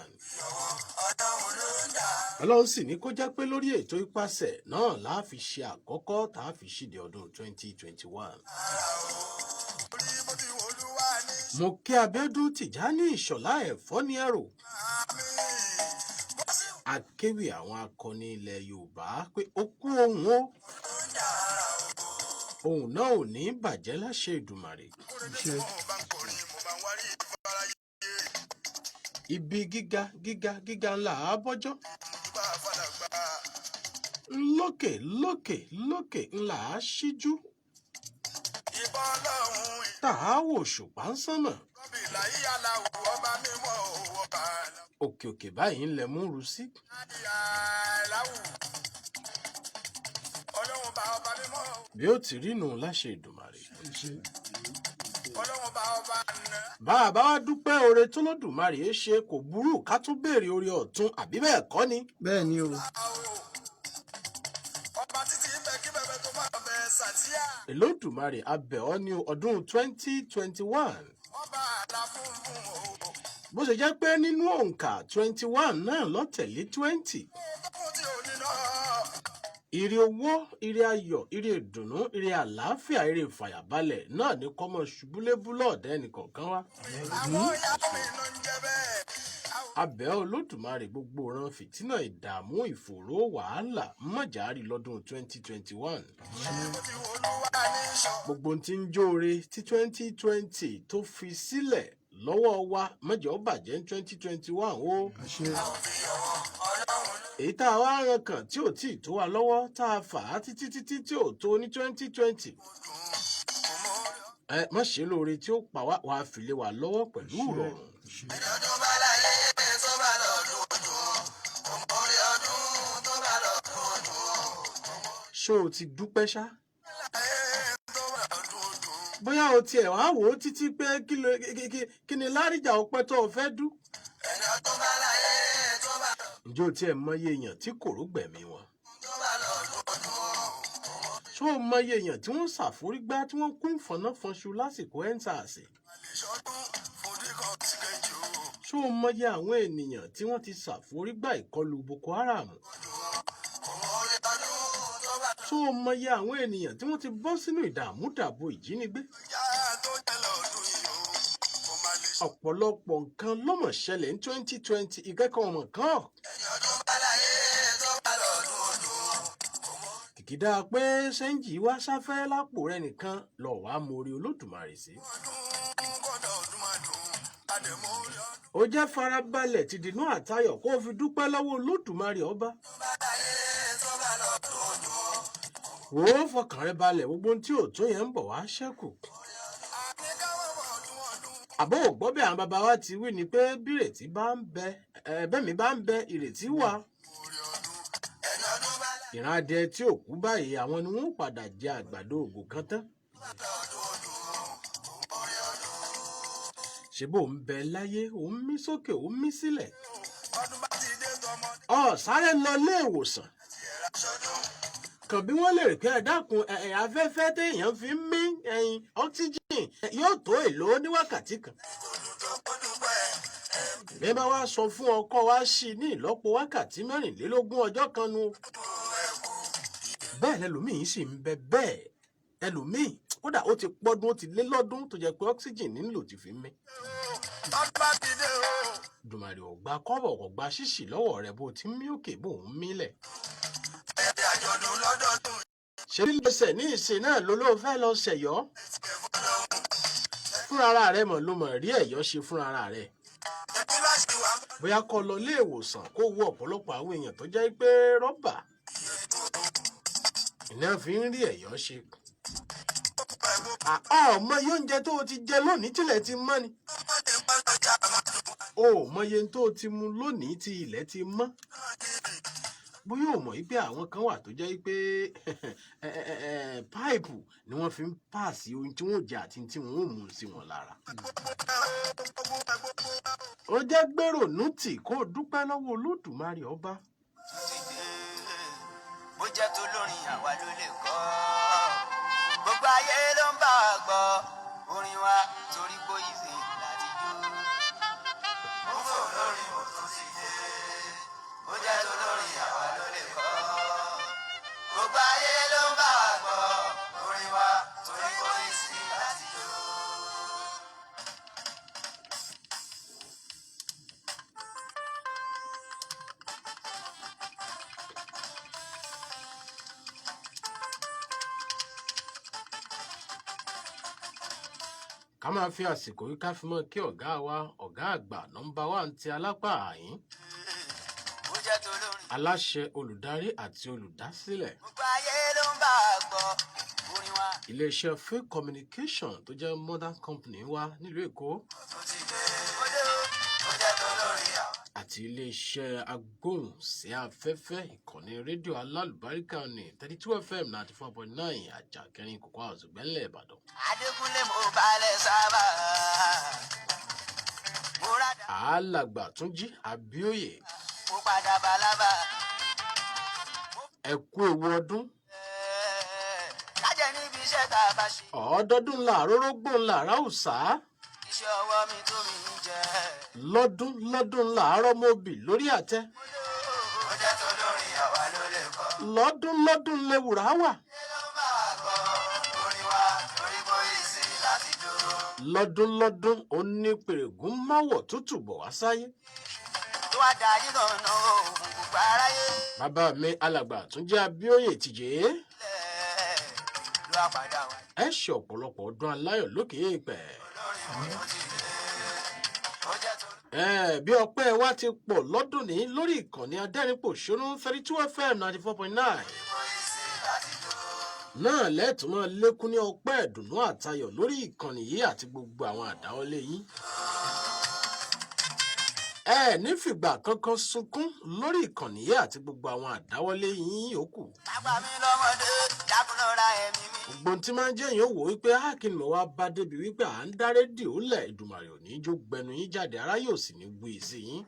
Ọlọ́run sì ní kó jẹ́ pé lórí ètò Ipasẹ̀ náà la fi ṣe àkọ́kọ́ tá a fi ṣíde ọdún 2021. Mo kí Abíọ́dún Tìjání Ìṣọ̀lá ẹ̀fọ́ ní ẹ̀rọ akéwì àwọn akọni ilẹ̀ Yorùbá pé ó kú ohun o, ohun náà ò ní bàjẹ́ láṣẹ Èdùmàrè. Ibi gíga gíga gíga ńlá á bọ́jọ́, lókè lókè lókè ńlá á ṣíjú tá a wò ṣùpá ń sánmọ̀, òkè òkè báyìí ńlẹ̀ mú ru sí. Bí ó ti rí nù láṣẹ Èdùmàrè. Bá a bá wá dúpẹ́ oore tó lódùmarè ṣe, kò burú ká tún béèrè oore ọ̀tun, àbí bẹ́ẹ̀ kọ́ ni? Bẹ́ẹ̀ ni o. Olódùmarè, a bẹ̀ ọ́ ní ọdún 2021, bó ṣe jẹ́ pé nínú òǹkà 21 náà ló tẹ̀lé 20, ire owó, ire ayọ̀, ire ìdùnnú, ire àlàáfíà, ire ìfàyàbalẹ̀ náà ní kọ́mọ ṣubúlébúlọ̀ ọ̀dẹ́ ẹnìkọ̀ọ̀kan wa. Abẹ́ Olódùmarè, gbogbo ran fìtínà, ìdààmú, ìfòòró, wàhálà mọ̀járì lọ́dún 2021. Gbogbo ohun tí ń jóore tí 2020 tó fi sílẹ̀ lọ́wọ́ wa, mọ̀jọ́ bàjẹ́ ní 2021 o. Èyí tá a wá ran kàn tí ò tí ì tó wa lọ́wọ́, tá a fà á títí títí tí ò tó ní 2020, ẹ má ṣe lóore tí ó pa wá, wàá fi lé wa lọ́wọ́ pẹ̀lú ìrọ̀rùn. Ṣé o ti dúpẹ́ ṣá? Bóyá o tiẹ̀ wá wò ó títí pé kí ló- kí ni láríjà ọpẹ́ tó o fẹ́ dú. Ǹjẹ́ o tiẹ̀ mọyì èèyàn tí kòró gbẹ̀mí wọn? Ṣó o mọyì èèyàn tí wọ́n ṣàforígbá tí wọ́n kún fọnáfọnṣu lásìkò EndSARS? Ṣó o mọyì àwọn ènìyàn tí wọ́n ti ṣàforígbá ìkọlù Boko Haram? Ṣó o mọyì àwọn ènìyàn tí wọ́n ti bọ́ sínú ìdààmú dààbò ìjínigbé? Ọ̀pọ̀lọpọ̀ nǹkan ló mọ̀ ṣẹlẹ̀ ní 2020, ìkẹ́kọ̀ọ́ ọmọ kan. Kìkìdá pé ṣẹ́ńjì wá sáfẹ́ lápò rẹ nìkan lọ wàá mórí Olódùmarè sí. Ó jẹ́ farabalẹ̀ ti dìnnú àtayọ̀ kó o fi dúpẹ́ lọ́wọ́ Olódùmarè ọba. Wò ó, fọkàn rẹ balẹ̀, gbogbo ohun tí ò tó yẹn ń bọ̀ wá ṣẹ́kù. Àbó ò gbọ́ bí àwọn bàbá wa ti wí ni pé bírètí bá ń bẹ, bẹ́mi bá ń bẹ, ìrètí wà. Ìran adìẹ tí ò kú báyìí, àwọn ni wọ́n padà jẹ àgbàdo ògùn kan tán. Ṣé bó ń bẹ láyé, ò ń mí sókè, ò ń mí sílẹ̀? Ọ sáré lọ ilé ìwòsàn kàn bí wọ́n lè rí pé, ẹ dákun, ẹ afẹ́fẹ́ téèyàn fi ń mí, ẹyin oxygen yóò tó èlò ní wákàtí kan. Bí bá wá sọ fún ọkọ wa sí ní ìlọ́po wákàtí 24 ọjọ́ kan nu. Bẹ́ẹ̀ lẹlòmíín sì ń bẹ bẹ́ẹ̀, ẹlòmíín kódà ó ti pọ́dún, ó ti lé lọ́dún tó jẹ́ pé oxygen nílò ti fi ń mí. Dùmàrè ò gba kọ́bọ̀, kò gba ṣíṣì lọ́wọ́ rẹ̀, bó ti ń mí òkè, bó ń mílẹ̀. Ṣé bí lọ́sẹ̀ ní ìsìn náà ló ló fẹ́ lọ ṣẹ̀yọ́? Fúnra ara rẹ̀ mọ̀ ló mọ̀ rí ẹ̀yọ́ ṣe fúnra ara rẹ̀. Bóyá kó lọ ilé ìwòsàn, kó wo ọ̀pọ̀lọpọ̀ àwọn èèyàn tó jẹ́ pé rọ́bà iná fi ń rí ẹ̀yọ́ ṣe. Ọmọ iye oúnjẹ tó o ti jẹ lónìí tílẹ̀ ti mọ́ ni. O ò mọye tó o ti mu lónìí tí ilẹ̀ ti mọ́. Bóyá o mọ̀ wípé àwọn kan wà tó jẹ́ pé páìpù ni wọ́n fi ń pààsì ohun tí wọ́n jẹ àti tí wọ́n ó mú sí wọn lára. Ó jẹ́ gbèrò nùtì kó o dúpẹ́ lọ́wọ́ Olódùmarè ọba. Bó jẹ́ tó lórin, àwa ló lè kọ́. Gbogbo ayé ló ń bá wa gbọ́ orin wa torí kó ìzè láti jó. Mo fò lórí, mo tún ti dé. Bó jẹ́ tó lórin, àwa ló lè kọ́. Gbogbo ayé ló ń bá wa gbọ́ orin wa torí kó ìzè láti jó. Ká máa fi àsìkò yìí ká fi mọ́ kí ọ̀gá wa, ọ̀gá àgbà number one ti alápá àyín, Bó jẹ́ tó lórin, aláṣẹ, olùdarí àti olùdásílẹ̀ gbogbo ayé ló ń bá wa gbọ́ orin wa iléeṣẹ́ Fake Communication tó jẹ́ modern company wa nílùú Èkó tún ti dé. Mo dé o, bó jẹ́ tó lórin àwa. àti iléeṣẹ́ agbóhùnsí afẹ́fẹ́ ìkànnì rédíò alálùbáríkà ní 32 FM 94.9, Àjàkẹ́rin Kòkó àzùgbẹ́lẹ̀ Ìbàdàn. Adékúnlé, mo balẹ̀ sábà. Mo rádà, Alàgbà Túnjí Abíóyè, mo padà balaba. Ẹ kú ewu ọdún. Kájẹ níbi iṣẹ́ tá a bá ṣe. Ọ̀ọ́dọ́dún làrórógbó làrá òòsà. Iṣẹ́ ọwọ́ mi tó mi ń jẹ. Lọ́dún lọ́dún làárọ̀ mọ́bì lórí àtẹ. Ó jẹ́ tó lórin, àwa ló lè kọ́. Lọ́dún lọ́dún lewùrà wà. Ló ń bá wa gbọ́ orin wa torí kò yí sí láti jó. Lọ́dún lọ́dún onípèrègùn máwọ̀ tútù bọ̀ wá sáyé. Tó wá da yín náà òògùn gbogbo aráyé. Bàbá mi, alàgbà Túnjí Abíóyè tìjẹ́, Lẹ̀ ló wá padà wá. ẹ ṣe ọ̀pọ̀lọpọ̀ ọdún aláyọ̀ lókè èèpẹ̀. Lórin mo tún ti dé. Ó jẹ́ tó Bí ọpẹ́ wa ti pọ̀ lọ́dún ní lórí ìkànnì adẹ́rìnpòṣónú 32 FM 94.9 kò yí sí láti jó. náà, lẹ́ẹ̀tún máa lékún ní ọpẹ́, ìdùnnú àtayọ̀ lórí ìkànnì yìí àti gbogbo àwọn àdáwọlé yín. Ẹ ní fìgbà kankan sunkún lórí ìkànnì yìí àti gbogbo àwọn àdáwọlé yín yòókù. Àgbà mi lọ́mọdé, dákun lọ́ra ẹ̀mí mi. Gbogbo tí máa ń jẹ́ èèyàn wò wípé á kí ni mo wá bá débi wípé à ń dá rédíò lẹ̀, Ìdùmàrè ò ní í jó gbẹnu yín jáde, ara yóò sì ní wí sí yín.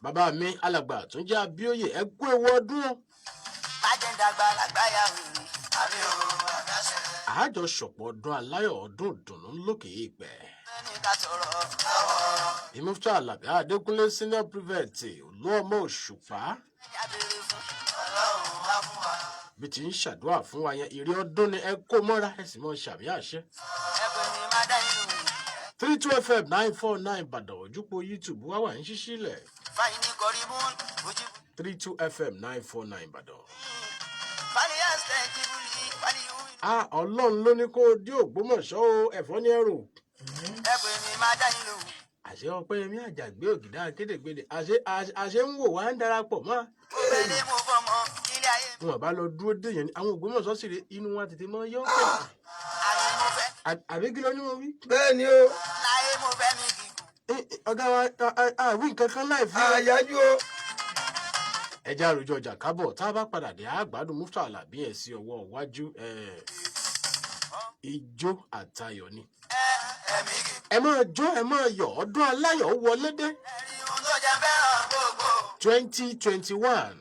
Bàbá mi alàgbà tó ń jẹ́ Abíóyè, ẹ kú ewu ọdún o. Àjọ ṣọ̀pọ̀ ọdún aláyọ̀, ọdún ìdùnnú lókè èèpẹ̀. Ìmúfẹ́ Àlàbí Adékúnlé, senior prefect Olúọmọ Òṣùpá, bí ti ń ṣàdúrà fún wa yẹn, ìrí ọdún ni ẹ kó mọ́ra, ẹ sì mọ́ ṣàmì àṣẹ. 32 FM 949 Ìbàdàn, ojúpọ̀ YouTube wá wà ń ṣíṣí lẹ̀. 32 FM 949 Ìbàdàn. A Ọlọ́run ló ní kó o dé Ògbómọ̀ṣọ́ o, ẹ̀fọ́ ní ẹrù. Àṣẹ Ọpẹ́yẹmí Àjàgbé Ògìdá Akédègbèdè, àṣẹ ń wò wá ń darapọ̀ mọ́. Wọn bá lọ dúró dé yẹn ni àwọn Ògbómọ̀ṣọ́ sì rè, inú wọn tètè mọ́ yọ́ àbí kí ló ní mo wí. Bẹ́ẹ̀ ni o. Ọ̀gá wa, àwí nǹkan kan láì fi. Àyájú o. Ẹja àròjọ ọjà kábọ̀, tá a bá padà dé àgbàdo Mufta Alábí ẹ̀ sí ọwọ́ iwájú, ijó àtayọ̀ ni. Ẹ máa jó, ẹ máa yọ̀, ọdún aláyọ̀ wọlé dé. 2021,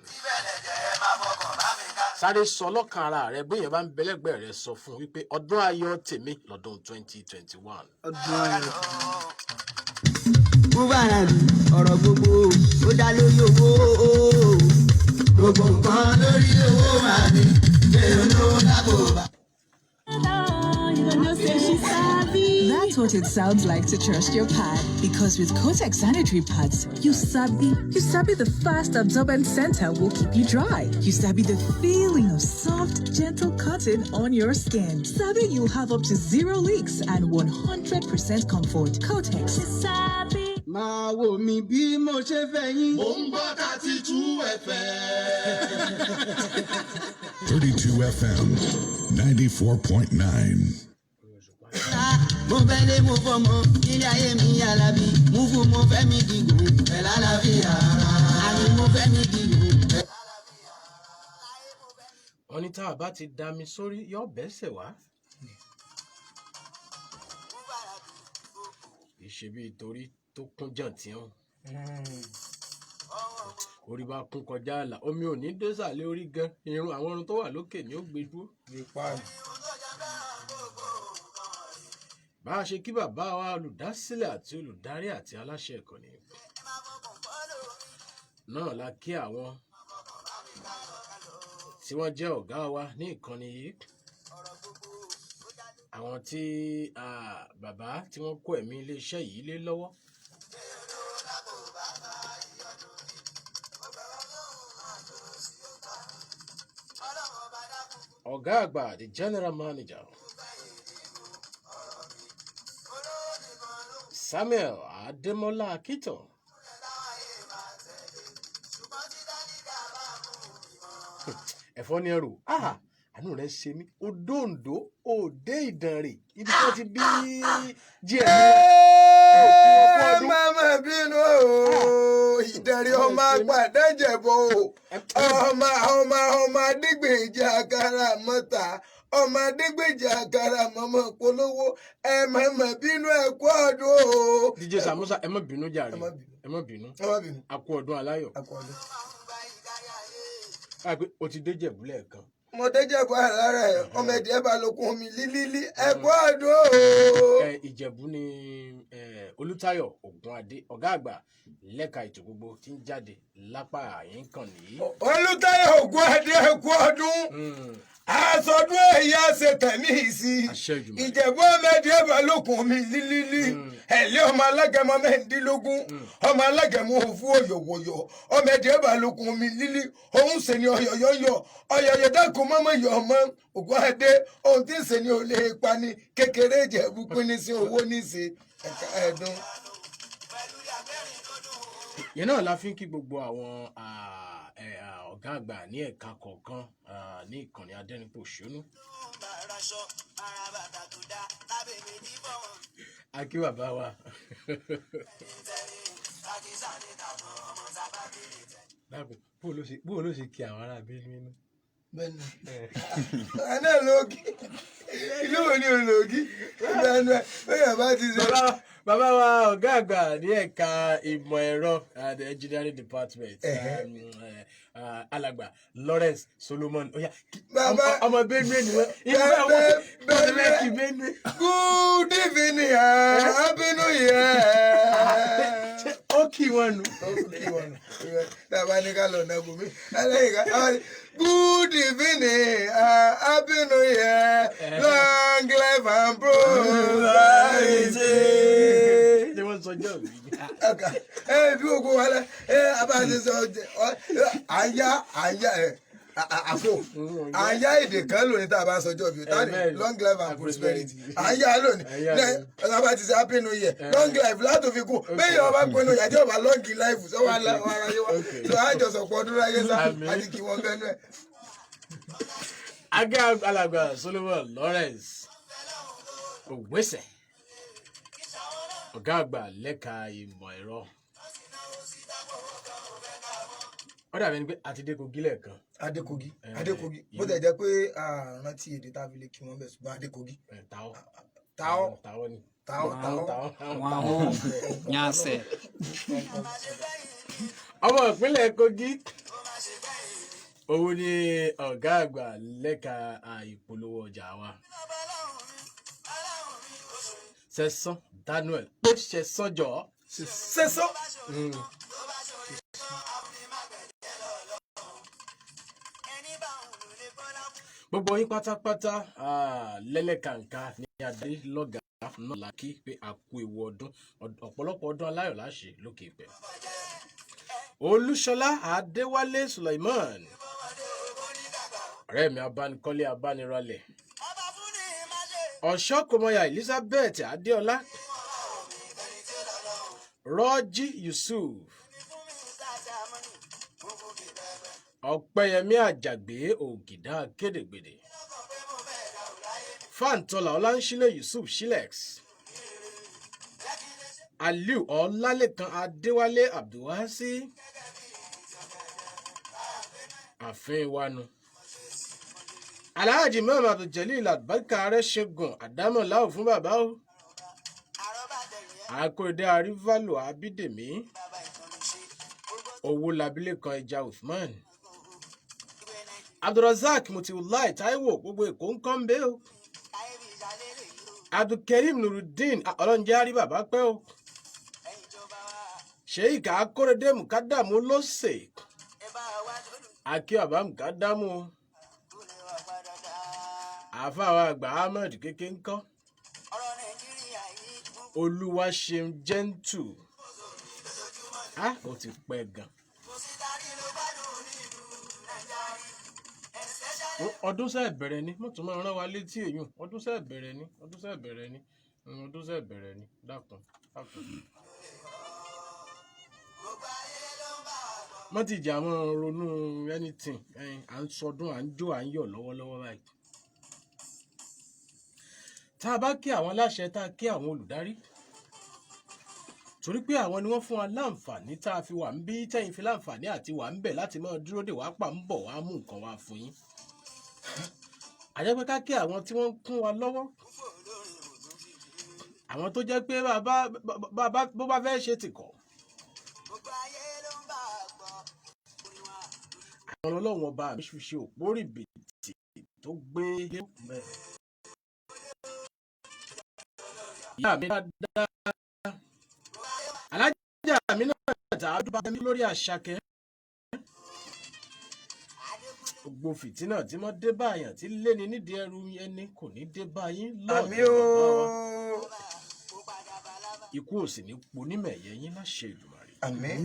sáré sọ lọ́kàn ara rẹ, bóyá bá ń bẹlẹ́gbẹ́ rẹ sọ fún wípé ọdún ayọ̀ tèmi lọ́dún 2021. Ọdún ayọ̀ tèmi. Búbára mi, ọ̀rọ̀ gbogbo ó dá lórí owó. Gbogbo nǹkan lórí owó máa ní ṣé olówó lápò bá. That's what it sounds like to trust your pad. Because with Kotex sanitary pads, you sabi the fast absorbent center will keep you dry. You sabi the feeling of soft, gentle cotton on your skin. Sabi you'll have up to zero leaks and 100% comfort. Kotex. Máa wò mí bí mo ṣe fẹ́ yín. Mo ń gbọ́ 32 FM. 32 FM 94.9. Mo fẹ́ lé, mo fọmọ ilé ayé mi alábí mú fún, mo fẹ́ mi gígùn pẹ̀lú àlàáfíà ara àní mo fẹ́ mi gígùn. Wọ́n ní tá a bá ti dami sórí, yọ bẹ́sẹ̀ wá. Kì í ṣe bíi torí tó kún jàǹtíhàn, orí bá kún kọjá àlà, omi ò ní désàlẹ̀ orí gan, irun àwọn irun tó wà lókè ni ó gbé dúró. Bá a ṣe kí bàbá wa olùdásílẹ̀ àti olùdarí àti aláṣẹ ìkànnì náà la kí àwọn tí wọ́n jẹ́ ọ̀gá wa ní ìkànnì yìí, àwọn tí bàbá tí wọ́n kó ẹ̀mí iléeṣẹ́ yìí lé lọ́wọ́. Ọ̀gá àgbà, the general manager, Samuel Adémọ́lá Akítàn. Ẹ̀fọ́ ní ẹrù, àánú rẹ̀ ṣe mí, odòǹdó òde Ìdànrè, ibi tí wọ́n ti bí gm. Ẹ má má bínú o, Ìdànrè ọmọ apàdánjẹ̀bọ o, ọmọ ọmọ ọmọ adégbèjì àkàrà mọ́ta, ọmọ adégbèjì àkàrà mọ́mọ́ polówó. Ẹ má má bínú, ẹ kú ọdún o. DJ Samusa, ẹ má bínú jàre, ẹ má bínú, ẹ má bínú. A kú ọdún aláyọ̀. A kú ọdún. A pé o ti dé Jẹ̀bú lẹ́ẹ̀kan. Mo dé Jẹ̀bú àlá rẹ̀, ọmọ ẹ̀dí ẹ̀ bá lókun omi lílílí, ẹ kú ọdún o. Ẹ Ìjẹ̀bú ni ẹ, Olùtayọ̀ Ògúnadé, ọ̀gá àgbà lẹ́ka ètò gbogbo tí ń jáde lápá àyín kan nìyí. Olùtayọ̀ Ògúnadé, ẹ kú ọdún, àsọdún èyí àṣẹ tẹ̀mí sí Ìjẹ̀bú, ọmọ ẹ̀dí ẹ̀ bá lókun omi lílílí, ẹ̀lẹ́ ọmọ alágẹmọ 16, ọmọ alágẹmọ òfu òyòwòyò, ọmọ ẹ̀dí ẹ̀ bá lókun omi lílí, òun ṣe ni ọyọyọyọ ọyọyọ, dákun mọ́mọ́ yọ ọmọ Ògúnadé, ohun tí ń ṣe ni ò lè pani kékeré. Ìjẹ̀bú pín ní sí owó ní sí ẹ̀ka ẹ̀dùn. Yẹn náà la fi ń kí gbogbo àwọn ọ̀gá àgbà ní ẹ̀ka kọ̀ọ̀kan ní ìkànnì adẹ́rìnpòṣónú. A kí bàbá wa. Dákun, bó ló ṣe kí àwọn ará Benue náà? Bẹ́ẹ̀ni, àná lóògì, ìlú wo ni olóògì bẹ́ẹ̀ni bẹ́ẹ̀ bá ti ṣe. Bàbá wa ọ̀gá àgbà ní ẹ̀ka ìmọ̀ ẹ̀rọ and engineering department, alàgbà Lawrence Solomon oya. Bàbá- Ọmọ Benue ni wọn, ìfẹ́ wọn wọ́n ti fẹ́ kí Benue. Good evening, happy new year. Ó kì wọ́n nu. Ó kí wọn nù. Tàbá ní ká lọ nàgò mí ẹlẹ́yìn ká tábà ní good evening, happy new year, long life and prosperity. Ṣé wọ́n sọjọ́ mi? Ọkà ẹ bí gbogbo wa lẹ ẹ abáṣe sọ à ń yá ẹ àfò à ń yá èdè kan lónìí tá a bá sọjọ́ bí o tá ní long life and prosperity à ń yá lónìí ní ọba ti ṣe happy new year, long life látò fi kún bẹ́ẹ̀ yóò bá pinnu yàtí ọba long life sọ wà láyé wa sọ àjọsọpọ̀ ọdún láyé sá àti kí wọ́n bẹ́ẹ̀ nú ẹ̀. Aga alàgbà Solomon Lawrence Ògbésẹ̀, ọ̀gá àgbà lẹ́ka ìmọ̀ ẹ̀rọ. Ó dàbí ẹni pé àti dé Kogi lẹ́ẹ̀kan. Adékogi, Adékogi, bó tẹ̀ jẹ́ pé àrántí èdè tá a fi lè kí wọ́n bẹ̀, ṣùgbọ́n Adékogi. Táwọ́. Táwọ́. Táwọ́ ni. Táwọ́, táwọ́. Táwọ́. Nyase. Ọmọ ìpínlẹ̀ Kogi òun ni ọ̀gá àgbà lẹ́ka ìpolówó ọjà wa. Sẹ̀sán Daniel ó ṣẹ̀sán jọ. Sẹ̀sán. Gbogbo yín pátápátá lẹ́lẹ́kàǹkà ní adé lọ́gàá náà la kí pé a kú ewu ọdún, ọ̀pọ̀lọpọ̀ ọdún aláyọ̀ láṣẹ lókè ìpẹ́. Olúṣọlá Adéwálé Suleiman, ọ̀rẹ́ mi abánikọ́lé abániralẹ̀, ọ̀ṣọ́kọmọyà Elizabeth Adéọlá, Rọ́jí Yusuf, Ọ̀pẹ́yẹmí Àjàgbé Ògìdá Kédègbèdè, Fáńtọ́lá Ọláńṣílẹ̀ Yusuf Shilex, Aliu Ọlálékan Adéwálé Abdulwasi, àfin wanu, Alhaji Muhammad Abduljalil Abubakar Arẹ́ṣẹ́gun Àdámọ̀láò fún bàbá o, Akóredé Aríválò Abídèmí, Owó Labilékan Ẹja Uthman, Abdulrasaq Mutiulai Taiwo, gbogbo Èkó ń kọ́ ń bẹ́ o, Abdulkareem Nurudeen ọlọ́njẹ́ àrí bàbá pẹ́ o, Sheik Akóredé Mukadamu lọ́sẹ̀ akí bàbá Mukadamu o, àáfàá wa àgbà Ahmed kéke ńkọ́, Olúwaṣeun gentle, á ó ti pẹ́ gan. Ọdún sẹ́ẹ̀ bẹ̀rẹ̀ ni mo tún máa rán wa létí èyún, ọdún sẹ́ẹ̀ bẹ̀rẹ̀ ni, ọdún sẹ́ẹ̀ bẹ̀rẹ̀ ni, ọdún sẹ́ẹ̀ bẹ̀rẹ̀ ni, dákun dákun. Mọ́ ti jà mọ́ ronú anything, à ń sọdún, à ń jó, à ń yọ̀ lọ́wọ́lọ́wọ́ báyìí. Tá a bá kí àwọn aláṣẹ, tá a kí àwọn olùdarí, torí pé àwọn ni wọ́n fún wa láǹfààní tá a fi wà ń bí, tẹ́yìn fi láǹfààní àti wà ń bẹ̀ láti máa dúró dè wá pa ń bọ̀ wá mú nǹkan wá fún yín. Àjẹpẹ́ ká kí àwọn tí wọ́n ń kún wa lọ́wọ́, àwọn tó jẹ́ pé bàbá bó bá fẹ́ ṣe tìkọ̀, àwọn ọlọ́run ọba mi ṣe òpó rìbìtì tó gbé. Ìyá mi dáadáa, alájà mi náà tà á dúpẹ́ mi lórí àṣàkẹ́. Gbogbo fìtínà tí wọ́n dé báyàn tí léni nídìí ẹrù ẹni kò ní dé báyìí Àmì lọ́ọ̀dọ̀ o. bàbá wa. Ikú ò sì ní ponímẹ̀yẹ yín láṣẹ Èdùmàrè. Àmín.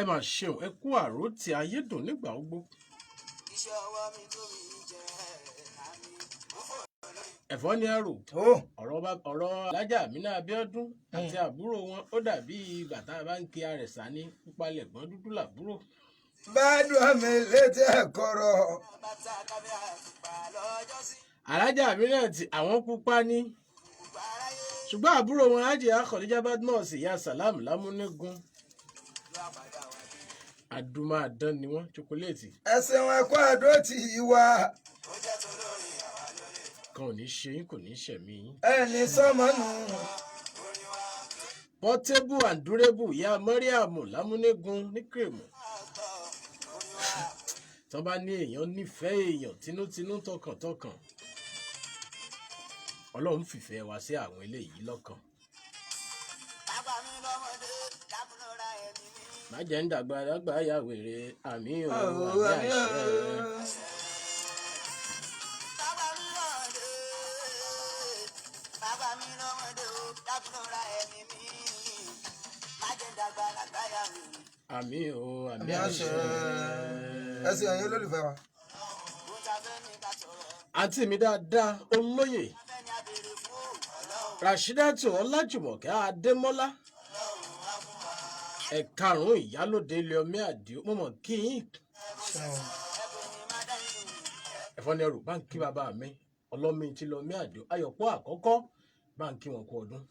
Ẹ máa ṣeun, ẹ kú àròtì ayédùn nígbà gbogbo. Ẹ̀fọ́ ni ẹrù ọ̀rọ̀ alájà Amina Abíọ́dún àti àbúrò wọn ó dàbí ìgbà tá a bá ń kí àrẹ̀sà ní pípalẹ̀ gbọ́n dúdú làbúrò. Bádùn àmì létí ẹ̀kọ́rọ̀. Alájà Amina ti àwọn pupa ní, ṣùgbọ́n àbúrò wọn Hajiya Khadija Badmus ìyá Salam lámúnígun. Adúmáadán ni wọ́n, chocolate. Ẹ ṣeun, ẹkọ àdó tì í wá. Kan ò ní ṣe yín, kò ní ṣẹ̀mí yín. Ẹni sọmọnù. Portable and durable, ìyá Mọ́ríàmù lámúnégun ní kírèmù. Tọ́ bá ní èèyàn nífẹ̀ẹ́ èèyàn tinútinú, tọkàntọkàn, Ọlọ́run fìfẹ́ wá sí àwọn eléyìí lọ́kàn. Má jẹ́ ń dàgbà dàgbà ya wèrè, àmì o, àmì àṣẹ. Àmì o, àmì àṣẹ. Ẹ ṣe ẹ̀yin olólùfẹ́ wa. Àǹtí mi dáadáa, olóyè Rashidatu Ọlájùmọ̀kẹ́ Adémọ́lá, ẹ̀karùn-ún ìyálòde ilé-ọmí àdìo, mo mọ̀ kí yín. Ẹ̀fọ́ ni ẹrù bá ń kí bàbá mi ọlọ́mí tí lọ́mí àdìo ayọ̀pọ̀ àkọ́kọ́, bá ń kí wọn kú ọdún.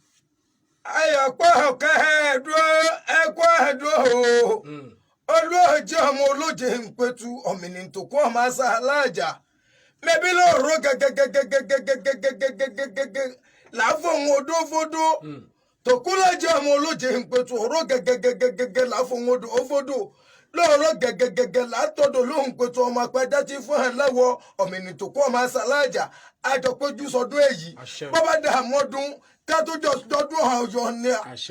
Ayọ̀pọ̀ kẹ́ẹ̀dúró, ẹ̀kọ́ ẹ̀dúró o, olóòjì ọmọ olóje ń pẹ̀tù ọ̀mìnì tó kọ́ ọmọ àṣà aláàjà mẹbí lóòró gẹgẹgẹgẹgẹgẹgẹgẹgẹgẹ làáfọ̀hún odó fódó tòkúlọ́jì ọmọ olóje ń pẹ̀tù òró gẹgẹgẹgẹgẹ làáfọ̀hún odò ófódò lóòró gẹgẹgẹgẹ látọ̀dọ̀ lóhùn pẹ̀tù ọmọ apẹja tí fún ẹ lẹ́wọ̀ ọ̀mìnì tó kọ́ ọmọ àṣà aláàjà àjọpéjú sọdún èyí bọ́bá dààmú ọdún kátó jọdún ọyọ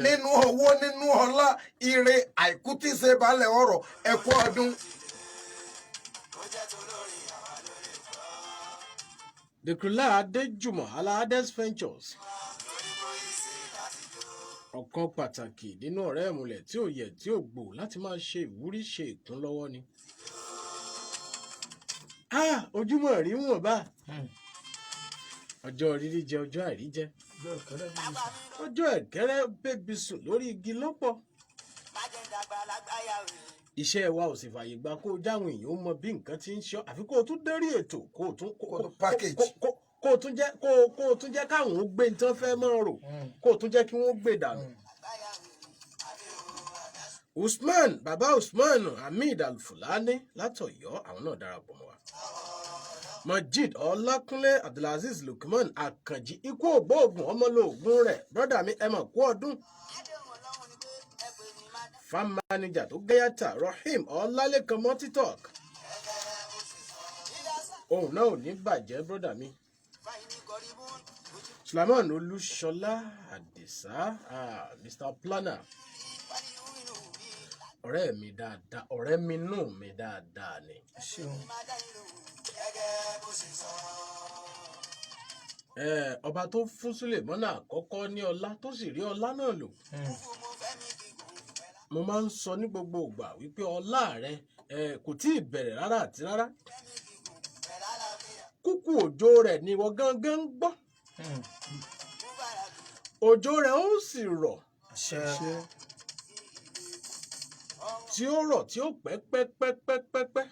nínú owó, nínú ọlá, ire, àìkú tí ṣe balẹ̀ ọ̀rọ̀, ẹ̀kọ́ ọdún. Dèkùrúlà Adéjùmọ̀ Alades Ventures, ọ̀kan pàtàkì nínú ọ̀rẹ́ ìmùlẹ̀ tí ò yẹ tí ò gbò láti máa ṣe ìwúrí ṣe ìkúnlọ́wọ́ ni. Ah, ojúmọ́ rí wọ̀n bá ọjọ́ rírí jẹ, ọjọ́ àìrí jẹ, ọjọ́ ẹ̀kẹ́rẹ́ bébí sùn lórí igi lọ́pọ̀. Iṣẹ́ wa ò sì fààyè gba kó o jáwọn èèyàn ó mọ bí nǹkan ti ń ṣe ọ́, àfi kó o tún dérí ètò, kó o tún package. kó o tún jẹ́ káwọn ó gbé nǹkan fẹ́ mọ́ rò, kó o tún jẹ́ kí wọ́n gbé dànù. Usman, baba Usman Hamid Alfulani látọ̀yọ́, àwọn náà darapọ̀ mọ́ wa. Majid Ọlákúnlé, Abdulaziz Lukman Akànjí, ikú ògbóògùn ọmọlóògùn rẹ̀, brọ́dà mi, ẹ mọ̀ kú ọdún. Farm manager tó gẹ́yàtà, Rahim Ọlálékan Multitalk, òun náà ò ní bàjẹ́, brọ́dà mi. Sulaiman Olúṣọlá Àdìsá, Mr Planner, ọ̀rẹ́ mi dáadáa, ọ̀rẹ́ mi nù mí dáadáa ni. Ọba tó fún Sulemana àkọ́kọ́ ní ọlá tó sì rí ọlá náà lò. Mo máa ń sọ ní gbogbo ìgbà wípé ọlá rẹ kò tí ì bẹ̀rẹ̀ rárá àti rárá. Kúkú òjò rẹ̀ ni ìwọ gangan ń gbọ́. Òjò rẹ̀ ó sì rọ̀. Tí ó rọ̀ tí ó pẹ́ pẹ́ pẹ́ pẹ́ pẹ́ pẹ́.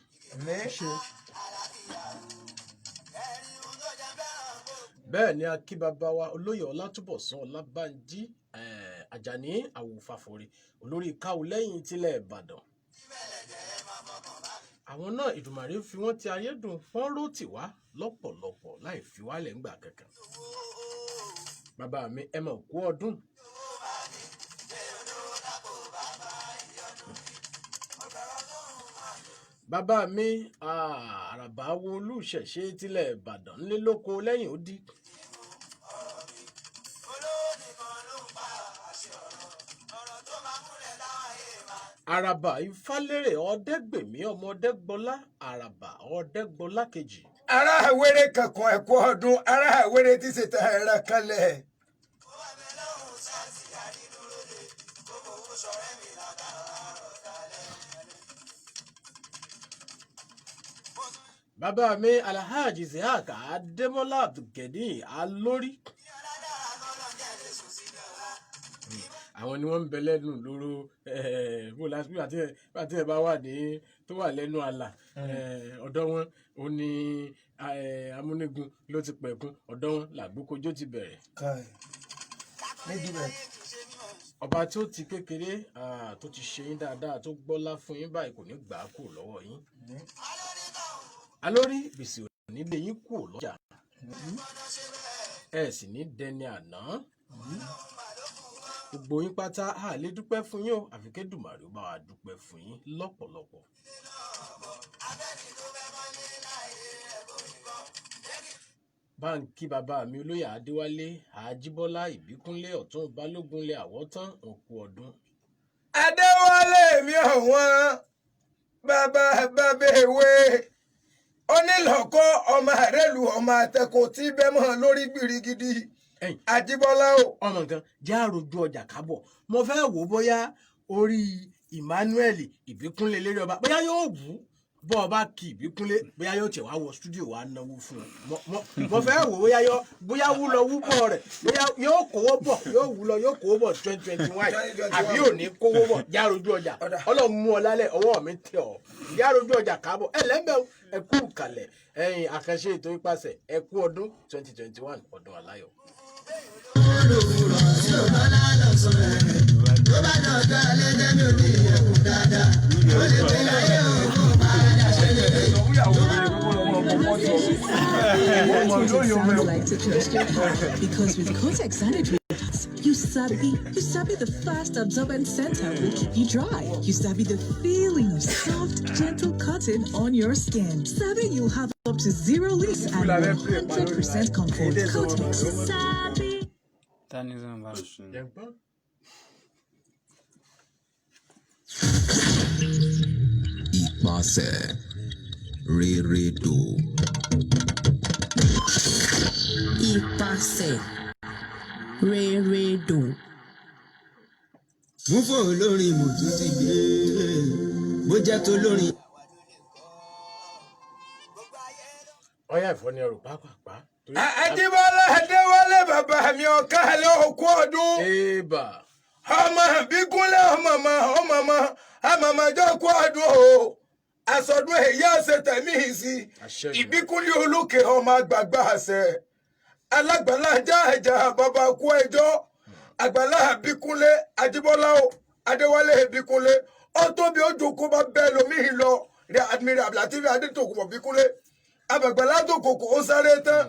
Bẹ́ẹ̀ ni a kí bàbá wa olóyè Ọlátúbọ̀sún Ọlábánjí Àjàní Àwòfàfòrè, olórí káwù lẹ́yìn tilẹ̀ Ìbàdàn. Àwọn náà Ìdùmàrè fi wọ́n ti ayédùn fọ́nrọ́ tì wá lọ́pọ̀lọpọ̀ láì fi wálẹ̀ ńgbà kankan. Bàbá mi, ẹ mọ̀ kú ọdún. Bàbá mi àràbà wo olùṣẹ̀ṣe tilẹ̀ Ìbàdàn ńlẹ́ lóko lẹ́yìn odi. Àràbà Ifálérè Ọ̀dẹ́gbèmí ọmọ Ọ̀dẹ́gbọlá, Àràbà Ọ̀dẹ́gbọlá kejì. Ará àwérè kankan, ẹ̀kọ́ ọdún, ará àwérè tí ṣe tẹ ẹ̀rọ kanlẹ̀. Bàbá mi Alhaji Isiaq Adémọ́lá Abdulgani Alórí. Àwọn ni wọ́n ń bẹ lẹ́nu lóró bó lásìkò àti ẹ̀ bá wà ní tó wà lẹ́nu àlà ọ̀dọ̀ wọn ò ní amúnigun ló ti pẹ̀kun, ọ̀dọ̀ wọn làgbókojó ti bẹ̀rẹ̀. Ọba tí ó ti kékeré tó ti ṣe yín dáadáa, tó gbọ́lá fún yín báyìí, kò ní gbà á kúrò lọ́wọ́ yín. Alórí gbèsè ò ní lé yín kúrò lọ́jà, ẹ sì ní dẹni àná. Gbogbo yín pátá, a lè dúpẹ́ fún yín o, àfi k'Èdùmàrè ó bá wa dúpẹ́ fún yín lọ́pọ̀lọpọ̀. Báńkì bàbá mi, olóyè Adéwálé Àjíbọ́lá Ìbíkúnlé, Ọ̀tún Balógunlé Àwọ̀tán, òkú ọdún. Adéwálé mi ọ̀wọ́n, bàbá bàbá èwe onílọ́kọ́, ọmọ àrẹ́lù, ọmọ àtẹkùn tí bẹ́ẹ̀ mọ́ lórí gbìrìgìdì. Àjíbọ́lá o. Ọmọ nǹkan jẹ́ àròjù ọjà kábọ̀. Mo fẹ́ wò ó bóyá orí Emmanuel Ìbíkúnlé lérí ọba bóyá yóò wú bọ́ ọba kì Ìbíkúnlé, bóyá yóò tẹ̀ wá wọ stúdíò wa náwó fún un. Mo fẹ́ wò bóyá yọ bóyá wú lọ wú bọ̀ rẹ̀, bóyá yóò kówó bọ̀, yóò wú lọ, yóò kówó bọ̀ 2021, àbí yóò ní kówó bọ̀. Járojú ọjà, Ọlọ́run mú ọ lálẹ́, ọwọ́ mi tẹ̀ ọ́. Járojú ọjà kábọ̀. Ẹ lẹ́ńbẹ̀, ẹ kú kalẹ̀. Ẹ̀yin àkànṣe ètò ipasẹ̀, ẹ kú ọdún 2021, ọdún aláyọ̀. Tó bá dọ̀jọ́ alẹ́ jẹ́ mi ò ní ìyẹ̀kù dáadáa, ó lè pé láyé òun padà ṣẹlẹ̀. That's what it sounds like to trust your pad. Because with Kotex sanitary pads, you sabi the fast absorbent center will keep you dry. You sabi the feeling of soft, gentle cotton on your skin. Sabi you'll have up to zero leaks and 100% comfort. Kotex. Sabi. Ta ni sọ bá? Jẹ̀gbọ́n. Ìpasẹ̀ rere dò. Ìpasẹ̀ rere dò. Mú fún olórin, mo tún ti gbé bó jẹ́ tó lórin. Ọyá ìfọ́ni ẹrù pápápá. Àjíbọ́lá Adéwálé bàbá mi, ọ̀ka lé, òkú ọdún. Ébà. Ọmọ Bíkúnlé, ọmọọmọ ọmọọmọ àmọ̀mọ́ ọjọ́ kú ọdún o, àsọdún èyí àṣẹ tẹ̀mí sí Ìbíkúnlé olókè, ọmọ àgbààgbà àṣẹ alágbàlá jáàjà bàbá kú ẹjọ́ àgbàlá Bíkúnlé Àjíbọ́lá o, Adéwálé Bíkúnlé, ó tóbi ó jókòó bá bẹ́ẹ̀ lómi lọ rí Admiral Abdulateef Adétòkùnbọ̀ Bíkúnlé abàgbàlá tó kòkò ó sáré tán,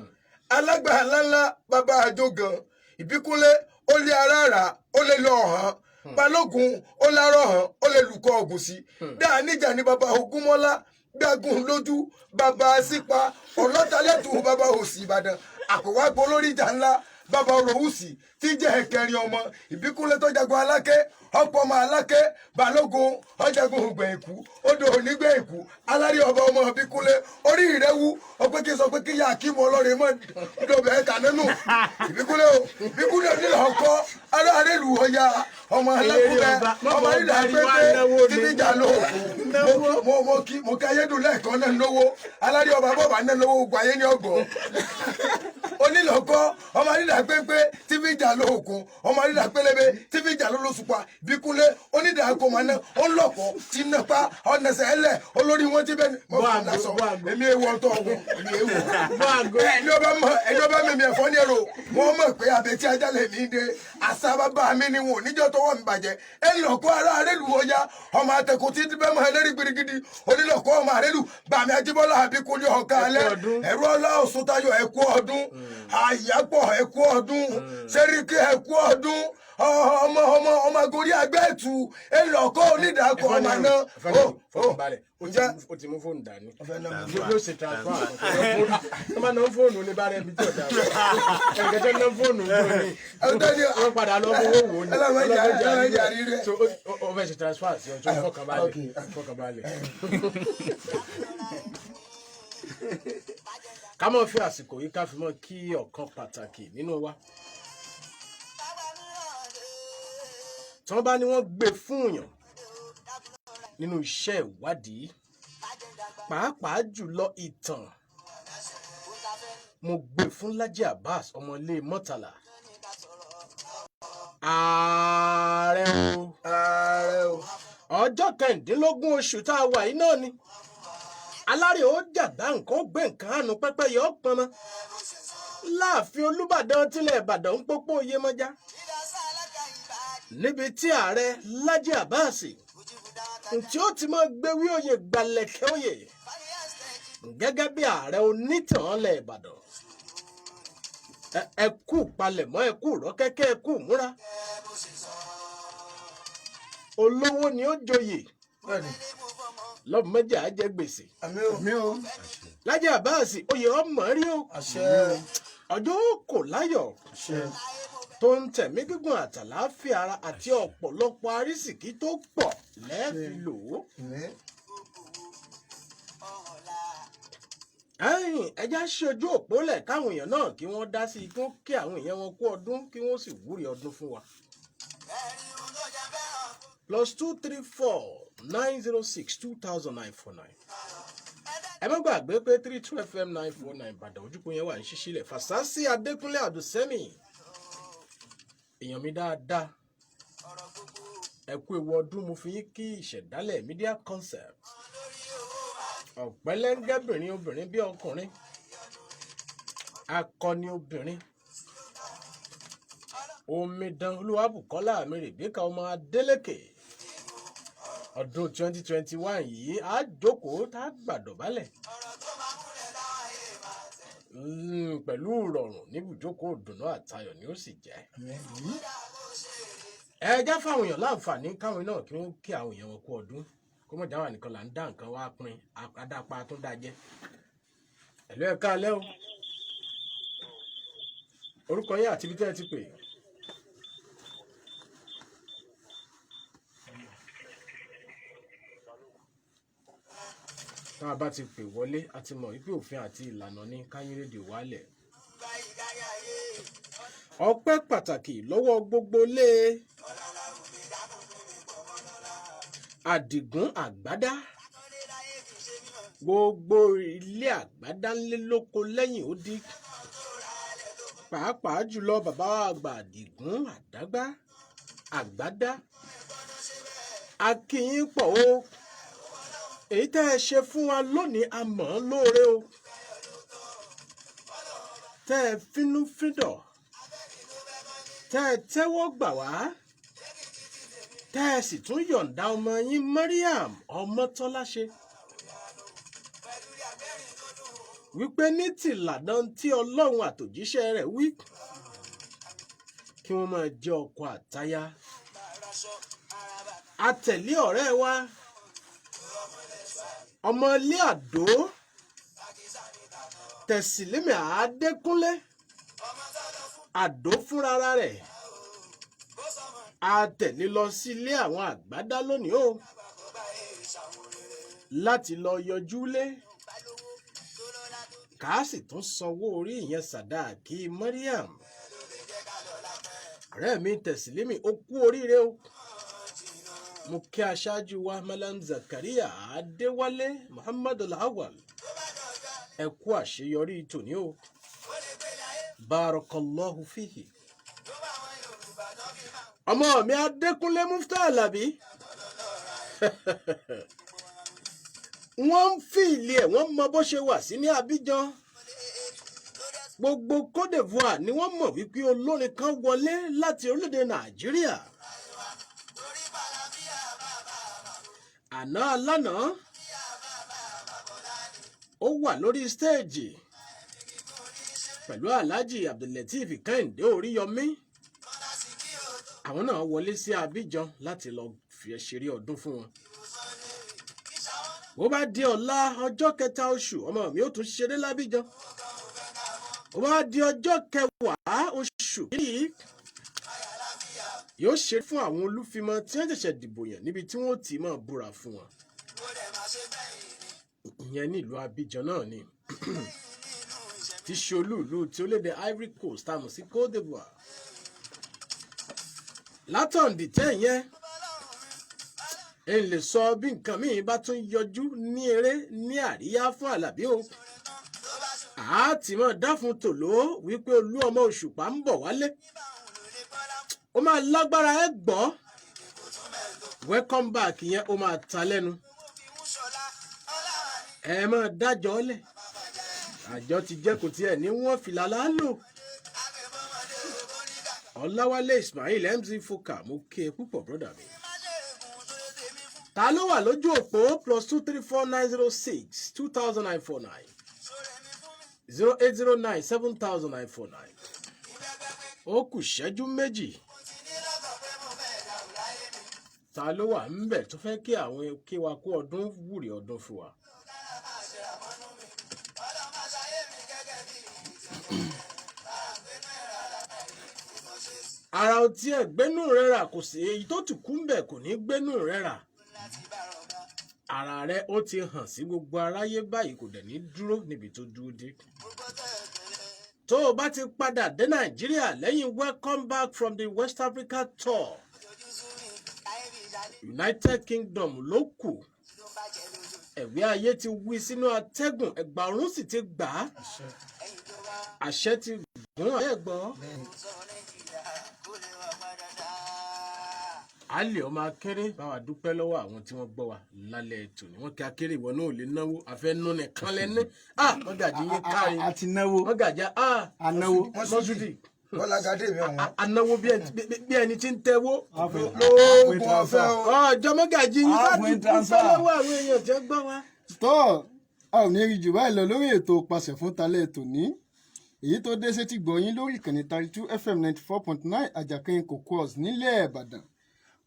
alágbàlá ńlá bàbá àjọgàn Ìbíkúnlé, ó lé ara rà, ó lé lọ hàn balógun, ó lárọ hàn, ó lè lùkọ ọgùn sí dáa níjà ní bàbá Ògúnmọ́lá gbágun lójú bàbá sípa ọlọ́tàlẹ́tù bàbá òsì Ìbàdàn àkọ́wágbó lórí ìjà ńlá bàbá Òròwùsì tí jẹ́ ẹ̀kẹrin ọmọ Ìbíkúnlé tó jagun Aláké, ọ̀pọ̀ ọmọ Aláké balógun ọjàgun ògbẹ̀yìnkú odò onígbẹ̀yìnkú alárí ọba ọmọ Ìbíkúnlé, orí ìrẹ́wú ọpẹ́ kí n sọ pé kí yá kí mo ọlọ́rin mọ́ dọ̀bẹ̀ ẹ̀ka nínú Ìbíkúnlé o. Ìbíkúnlé onílọ̀ ọkọ aráàlú ọya ọmọ alákùnrin ọmọ ìlà pépé títí jà lóòkù. Mo kí ayédùn lẹ́ẹ̀kan náà lówó alárí ọba bọ́ọ̀bà náà lówó gbogbo ayé ní ọgọ́ onílọ̀kọ́ ọmọ àrídà pépé tí fi jà lóòkun, ọmọ àrídà pélébé tí fi jà lólóṣùpá. Bíkúnlé onídà kò máa ná ó ń lọ̀kọ́ tí ń nàpa ọ̀nẹ̀sẹ̀ ẹlẹ̀ olórí wọn ti bẹ́ẹ̀ mọ̀ fún lásán. Èmi ewu ọ̀tọ̀ ọ̀wọ̀, èmi ewu ẹni ọba mọ ẹni ọba mímí ẹ̀fọ́ ní èrò wọn mọ̀ pé abẹ́tí ajá lè mí dé àṣà bàbá mi ni wọn ò níjọ́ tọwọ́ mi bàjẹ́. Ẹnìlọ́kọ́ ara arẹ́lù ọya ọmọ àtẹkùn tí bẹ́ẹ̀ mọ̀ ẹlẹ́rìí gbirigidi onílọ́kọ́ ọmọ arẹ́lù bàmí Ajíbọ́lá Àbíkúnlé ọ̀ka alẹ́ ẹ̀rọ ọlá Ọ̀ṣuntáyọ̀, ẹ̀kú ọdún àyàpọ̀, ẹ̀kú ọdún sẹ́ríkì, ẹ̀kú ọdún ọmọ ọmọ ọmọ agorí agbẹ́ẹ̀tù ẹlọ́kọ́ onídàákọ̀ ọmọ náà. Fọkànbalẹ̀, ó ti mú fóònù dání, yóò ṣe transfer. Tó bá ná fóònù ní bára ẹbí tí ò dáa, ẹnìkan tó ná fóònù ní wọ́n padà lọ fowó wò ní ọlọ́mọdé. So ó fẹ́ ṣe transfer sí ọjọ́. Fọkànbalẹ̀, fọkànbalẹ̀. Ká mọ̀ fi àsìkò yìí ká fi mọ́ kí ọ̀kan pàtàkì nínú wa tí wọ́n bá ní wọ́n gbé fún yàn nínú iṣẹ́ ìwádìí, pàápàá jùlọ ìtàn, mo gbé fún Laji Abbas ọmọlé Mọ́tàlá, ààrẹ o. Ààrẹ o. Ọjọ́ 16 oṣù tá a wà yìí náà ni alárè ó jàgbá nǹkan ó gbé nǹkan àánú pẹ́pẹ́ yọ ọ́ pọnmọ́ láàfin Olúbàdàn tilẹ̀ Ìbàdàn ń pópó Yemọja. Níbi tí ààrẹ Lájí Àbáàsì tí ó ti máa gbéwí oyè gbalẹ̀kẹ́ oyè gẹ́gẹ́ bí ààrẹ onítàn ilẹ̀ Ìbàdàn. Ẹ kú palẹ̀mọ́, ẹ kú rọ́kẹ́kẹ́, ẹ kú múra. Olówó ni ó joyè lọ́mọdé á jẹ gbèsè. Lájí Àbáàsì, oyè ọmọ rí o, ọjọ́ kò láyọ̀ tó ń tẹ̀mí gígùn àtàláfíà ara àti ọ̀pọ̀lọpọ̀ arísìkí tó pọ̀ lẹ́ẹ̀fi lò ó. Ẹ̀yin ẹja ṣe ojú òpó lẹ̀ káwọn èèyàn náà kí wọ́n dá sí i, kí wọ́n kí àwọn èèyàn wọn kú ọdún, kí wọ́n sì wúre ọdún fún wa. +234 906 2949. Ẹ má gbàgbé pé 32 FM 949 Ìbàdàn ojúkun yẹn wà ní ṣíṣí lẹ̀. Fàṣásí Adékúnlé Àdùsẹ́mì, èèyàn mi dáadáa, ẹ kú ewu ọdún. Mo fi yín kí ìṣẹ̀dálẹ̀ media concept, ọ̀pẹ́lẹ́ngẹ́bìnrin obìnrin bí ọkùnrin, akọni obìnrin, omidan Olúwabùkọ́lá mi Rèbékà ọmọ Adélékè. Ọdún 2021 yìí á jókòó tá a gbàdọ̀bálẹ̀ pẹ̀lú ìrọ̀rùn níbùjókòó ìdùnnú àtayọ̀ ni ó sì jẹ́. Ẹ já fáwọn èèyàn láǹfààní káwọn náà kí wọ́n kí àwọn èèyàn wọn kú ọdún, kó mọ̀ jáwà nìkan là ń dá nǹkan wá pín adápa tó dá jẹ́. Ẹ̀lú, ẹ káalẹ́ o, orúkọ yín àti ibi tẹ́ ẹ ti pè. Tá a bá ti pè wọlé, a ti mọ̀ wípé òfin àti ìlànà ní káyín rédíò wálẹ̀. Ọpẹ́ pàtàkì lọ́wọ́ gbogbo lé Àdìgún Àgbádá, gbogbo ilé Àgbádá ńlé lóko lẹ́yìn odi, pàápàá jùlọ bàbá àgbà Àdìgún Àdágbá Àgbádá, a kí yín pọ̀ o. Èyí tẹ́ ẹ ṣe fún wa lónìí, a mọ̀ ọ́n lóore o, tẹ́ ẹ fínúfíndọ̀, tẹ́ ẹ tẹ́wọ́ gbà wá, tẹ́ ẹ sì tún yọ̀ǹda ọmọ yín Mariam Ọmọ́tọ́láṣe wípé ní tìlànà tí Ọlọ́run àtòjíṣẹ́ rẹ̀ wí kí wọ́n máa jẹ́ ọkọ àtaya. Àtẹ̀lé ọ̀rẹ́ wa ọmọ ilé àdó Tẹ̀sílímì Adékúnlé àdó fúnra rẹ̀, a tẹ̀lé lọ sí ilé àwọn Àgbádá lónìí o láti lọ yọjú lé, ká sì tún sanwó orí ìyẹn sàdáàkì Mariam. Ọ̀rẹ́ mi Tẹ̀sílímì, ó kú oríire o. Mo kí aṣáájú wa Malam Zakaria Adéwálé Muhammad Lawal, ẹ kú àṣeyọrí tòní o, barakallahu fihi. Ọmọ mi Adékúnlé Mufta Alabi, wọ́n ń fi ilé ẹ̀, wọ́n mọ bó ṣe wà sí ní Abidjan. Gbogbo Côte d'Ivoire ni wọ́n mọ̀ wípé olórin kan wọlé láti orílẹ̀-èdè Nàìjíríà. Àná alánà ó wà lórí stéèjì pẹ̀lú Alhaji Abdulateef Kẹ́hìndé Oríyọmí. Àwọn náà wọlé sí Abidjan láti lọ fi ṣeré ọdún fún wọn. Bó bá di ọ̀la ọjọ́ kẹta oṣù, ọmọ mi ó tún ṣeré lábíjan. Bó bá di ọjọ́ kẹwàá oṣù yìí, yóò ṣe fún àwọn olúfimọ tí wọ́n ṣẹ̀ṣẹ̀ dìbò yàn níbi tí wọ́n ti máa búra fún wọn. Ìyẹn nílùú Abidjan náà ni ti ṣe olúùlú tí orílẹ̀-èdè Ivory Coast tá a mọ̀ sí Côte d'Ivoire. Látọ̀ǹdì tẹ́ yẹn, n lè sọ bí nǹkan míì bá tún yọjú ní eré ní àríyá fún Àlàbí o. Àá ti mọ̀ dá fún tòló wípé olú ọmọ Òṣùpá ń bọ̀ wálé. Ó máa lágbára, ẹ gbọ́. Welcome back yẹn ó máa ta lẹ́nu. Ẹ máa dájọ́ lẹ̀. Àjọ ti jẹ́ kò tiẹ̀ ní wọ́n fìlà lálò. Ọláwálé Ismail MC Foka, mo kí ẹ púpọ̀, brother mi. Ta ló wà lójú òpó? +234 906 2949, 0809 7949. Ó kù ṣẹ́jú 2. Ta ló wà ńbẹ̀ tó fẹ́ kí àwọn kí wa kú ọdún, wúrí ọdún fún wa? Ara ọtí ẹ̀ gbénú rẹ̀ rà, kò sí èyí tó ti kú ńbẹ̀, kò ní gbénú rẹ̀ rà. Ara rẹ̀ ó ti hàn sí gbogbo aráyé báyìí, kò dẹ̀ ní dúró níbi tó dúró dé. Tó o bá ti padà dé Nàìjíríà lẹ́yìn welcome back from the West Africa tour, United Kingdom ló kù. Ẹ̀wí ayé ti wí sínú atẹ́gùn, ẹ̀gbà ọ̀run sì ti gbà á, àṣẹ ti gún ẹ̀gbọ́n. Alẹ́ ọmọ akéré, báwa dúpẹ́ lọ́wọ́ àwọn tí wọ́n gbọ́ wa lálẹ́ ètò ni wọ́n kí akéré. Ìwọ náà ò lè náwó, àfẹnú nìkan lẹ́ní. Wọ́n gàjí yín kárí. A ti náwó. Wọ́n gàjá. A náwó. Mọ́súdì. Bọ́lágadé mi ọ̀wọ́n. Anáwó bí ẹni tí ń tẹ́wó. Lóògùn ọ̀fẹ́ o. Ọjọ́ mọ́gàjí yín ká dúpẹ́ lọ́wọ́ àwọn èèyàn tí wọ́n gbọ́ wa. Tọ́ a ò ní rí jù báyìí lọ lórí ètò pàṣẹ fún talẹ́ ètò ní èyí tó dé sétí gbọ̀nyìn lórí ìkànnì 32 FM 94.9, Àjàkẹ́yìn Cocoa nílẹ̀ Ìbàdàn.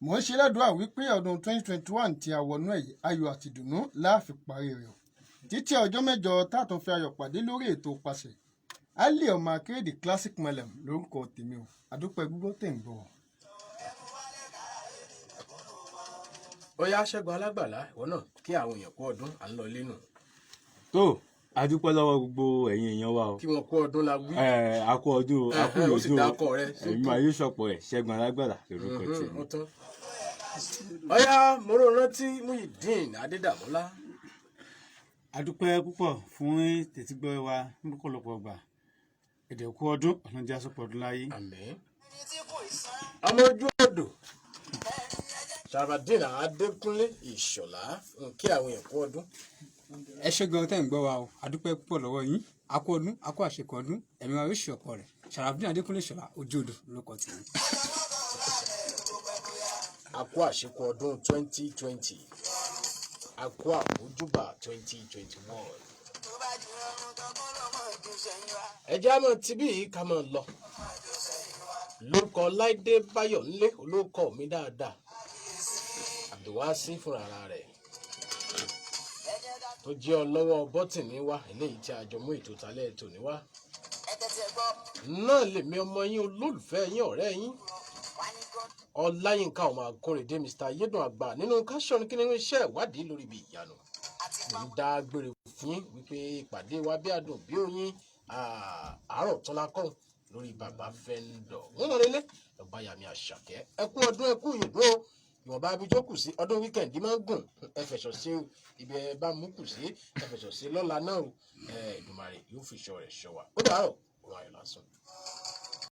Mò ń ṣe ládùúrà wípé ọdún 2021 tí a wọnú ẹ̀ yìí, ayọ̀ àti ìdùnnú la fi parí rẹ̀ o. Títí ọjọ́ mẹ́jọ tá a tún fi ayọ̀ pàdé lórí ètò pàṣẹ, Ali ọmọ akéèdè Classic Mallam lórúkọ tèmi o. Àdúpẹ́ gbígbọ́ tẹ̀ ń gbọ́. Ó yá, Ṣẹ́gun Alágbàlá, ìwọ náà kí àwọn èèyàn kú ọdún, à ń lọ ilé nù. Tó a dúpẹ́ lọ́wọ́ gbogbo ẹ̀yin èèyàn wa o. Kí wọn kú ọdún la wí. Ẹ a kú ọdún o, a kú Ó sì ìyójú o. dákọ rẹ. Ẹ̀yin máa yóò ṣọ̀pọ̀ ẹ̀. Ṣẹ́gun Alágbàlá lórúkọ tèmi. Ó tán. Ọ̀yá mòró rántí Muyideen Adédàmọ́lá. A dúpẹ́ púpọ̀ fún tètígbọ́ wa lọ́pọ̀lọpọ̀ gbà. Ẹ̀dẹ̀ kú ọdún, ọ̀nà jẹ́ àsopọ̀ ọdún láyé. Àmín. Ọmọ ojú odò Sharafadeen Adékúnlé Ìṣọ̀lá, kí àwọn èèyàn kú ọdún. Ẹ ṣé gan tẹ́ ń gbọ́ wa o. A dúpẹ́ púpọ̀ lọ́wọ́ yín. A kú ọdún, a kú àṣekọ ọdún, ẹ̀mí wa yóò ṣe ọ̀pọ̀ rẹ̀. Sharafadeen Adékúnlé Ìṣọ̀lá, ojú odò lórúkọ tèmi. A kú àṣekọ ọdún 2020, a kú àmójúbà 2021. Ẹ jẹ́ àmọ́ tibí yìí ká máa lọ. Lórúkọ Láìdé Báyọ̀ ńlé olóòkọ mi dáadáa, Abdulwasi fúnra rẹ̀ tó jẹ́ ọlọ́wọ́ bọ́tìnì wa, eléyìí tí a jọ mú ètò tálẹ́ ètò ní wá náà, lèmi ọmọ yín, olólùfẹ́ yín, ọ̀rẹ́ yín, Ọláyínká ọmọ Akórèdé, Mr Ayédùn àgbà nínú káṣọ́ni kí nínú iṣẹ́ ìwádìí lórí ibi ìyanu. Mo ń dá gbére fún yín wípé ìpàdé wa bí adùn bí oyin àárọ̀ tọ́lá kọ́ lórí bàbá Fẹ́ńdọ̀. Wọ́n mọ̀ nílé lọ́ba yàmi àṣàkẹ́. Ẹkú ọdún, ẹkú ìyìnbó. Ìwọ̀nba abijó kù sí ọdún, weekend máa ń gùn. Ẹ fẹ̀sọ̀ sí o, ibi ẹ bá mú kù sí, ẹ fẹ̀sọ̀ sí lọ́la náà o. Èdùmàrè yóò fi ṣọ́ rẹ̀ ṣọ́ wa. Ó dàárọ̀, òun ayọ̀ lásán.